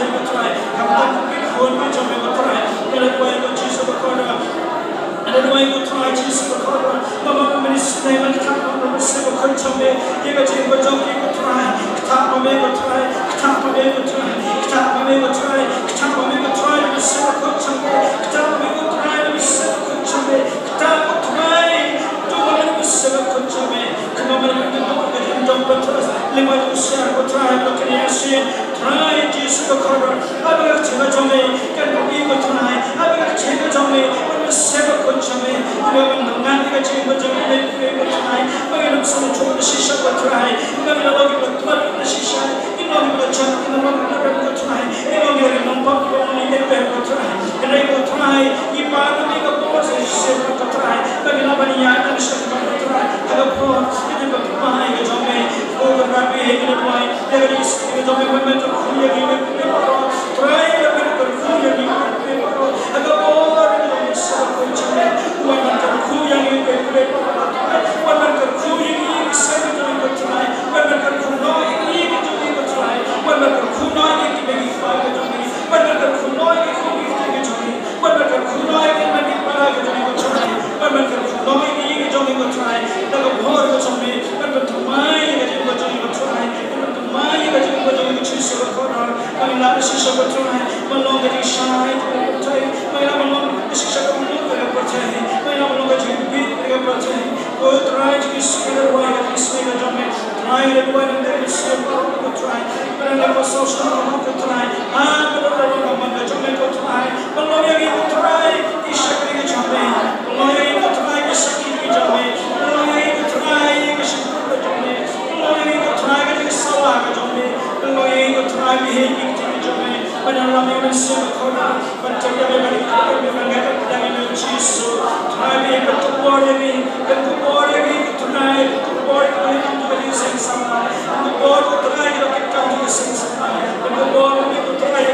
Trai, ko Trai. Khamtam ki khun ki jong me, ko Trai. Nga la duwai, ko Jisu bakordor. Nga la duwai, ko Trai Jisu bakordor. Ba ma men isynei ban ktah ïa ka mynsiem bakhuid jong me ïa ka jingim ka jong ki, ko Trai. Ktah ma me, ko Trai. Ktah ma me, ko Trai. Ktah ma me, ko Trai. Ktah ma me, ko Trai, ïa ka mynsiem bakhuid jong me. Ktah ma me, ko Trai, ïa ka mynsiem bakhuid jong me. Ktah, ko Trai. Duh ma me ïa ka mynsiem bakhuid jong me. Kynmaw me, lada ka jingdon pathras lyngba jong u Siar, ko Trai, ba kane ka sien, Trai Jisu bakordor, haba ka kti ka jong me kan pyni, ko Trai, haba ka kti ka jong me, ban mynsiem bakhuid jong me, ban nang ngat ïa ka jingim ka jong me, ko Trai, ba ngin ym sngewthuh da shisha, ko Trai, ba ngin long kiba khlad da shisha, ngin long kiba kjat, ngin long kiba rem, ko Trai, ngin long kiba nongpop, kiba nongïeit, ko Trai. Hynrei, ko Trai, ngi pan na me ka bor sa shisien, ko Trai, ba ngin lah ban ïaid nangshong, ko Trai, ha ka por ka jingpynphai ka jong me. Ko Trai, ngi la duwai ïa ka jingïaseng ka jong me, wan ban kyrkhu ïa ngi, ko Trai, wan ban kyrkhu ïa ngi, ko Trai, ha ka por ka jingïaseng ka jong me, wan ban kyrkhu ïa ngi, ko Trai, wan ban kyrkhu ïa ngi, ïa ki seng ka jong ngi, ko Trai, wan ban kyrkhu noh ïa ngi, ïa ki jong ngi, ko Trai, wan ban kyrkhu noh ïa ki mei ki pa ka jong ngi, wan ban kyrkhu noh ïa ki khun ki kti ka jong ngi. Wan ban kyrkhu noh ïa ki mei ki pa ka jong ngi, ko Trai. Wan ban kyrkhu noh ïa ki jong ngi, ko Trai. Da ka bor ka jong me, wan ban thymmai ïa ka jingim ka jong ngi, ko Trai. Wan ban thymmai ïa ka jingim ka jong ngi, ko Jisu bakordor. Ba ngin lah da shisha, ko Trai, ban long ka jingshai ha ka pyrthei. Ba ngin lah ban long da shisha ka mut ha ka pyrthei. Ba ngin lah ban long ka jingbit ha ka pyrthei. Ko Trai Jisu, ngi la duwai ïa ka jingïaseng ka jong me. Trai, ngi la duwai ïa ka jingïaseng, ko Trai. Ba ngin lah ban sngewsih, ko Trai. Ah, ba ngin lah ban long ka jong me, ko Trai. Ban long ïa ngi, ko Trai, ki shakri ki jong me. Ban long ïa ngi, ko Trai, ki sakhi ki jong me. Ban long ïa ngi, ko Trai, ki shakri ki jong me. Ban long ïa ngi, ko Trai, ki jingsawa ki jong me. Ban long ïa ngi, ko Trai, ki hei ki kti ki jong me. Ban ïalam ïa ngi, Mynsiem Bakhuid, ban tip ïa me, ban ïeit ïa me, ban ngeit ïa me, Jisu. Trai, ban pynbor ïa ngi, ban pynbor ïa ngi, ko Trai, ban pynbor ïa ngi, ban pynbor ïa ngi, ko Trai, ban pynbor ïa ngi, ko Trai, ban pynbor ïa ngi, ko Trai.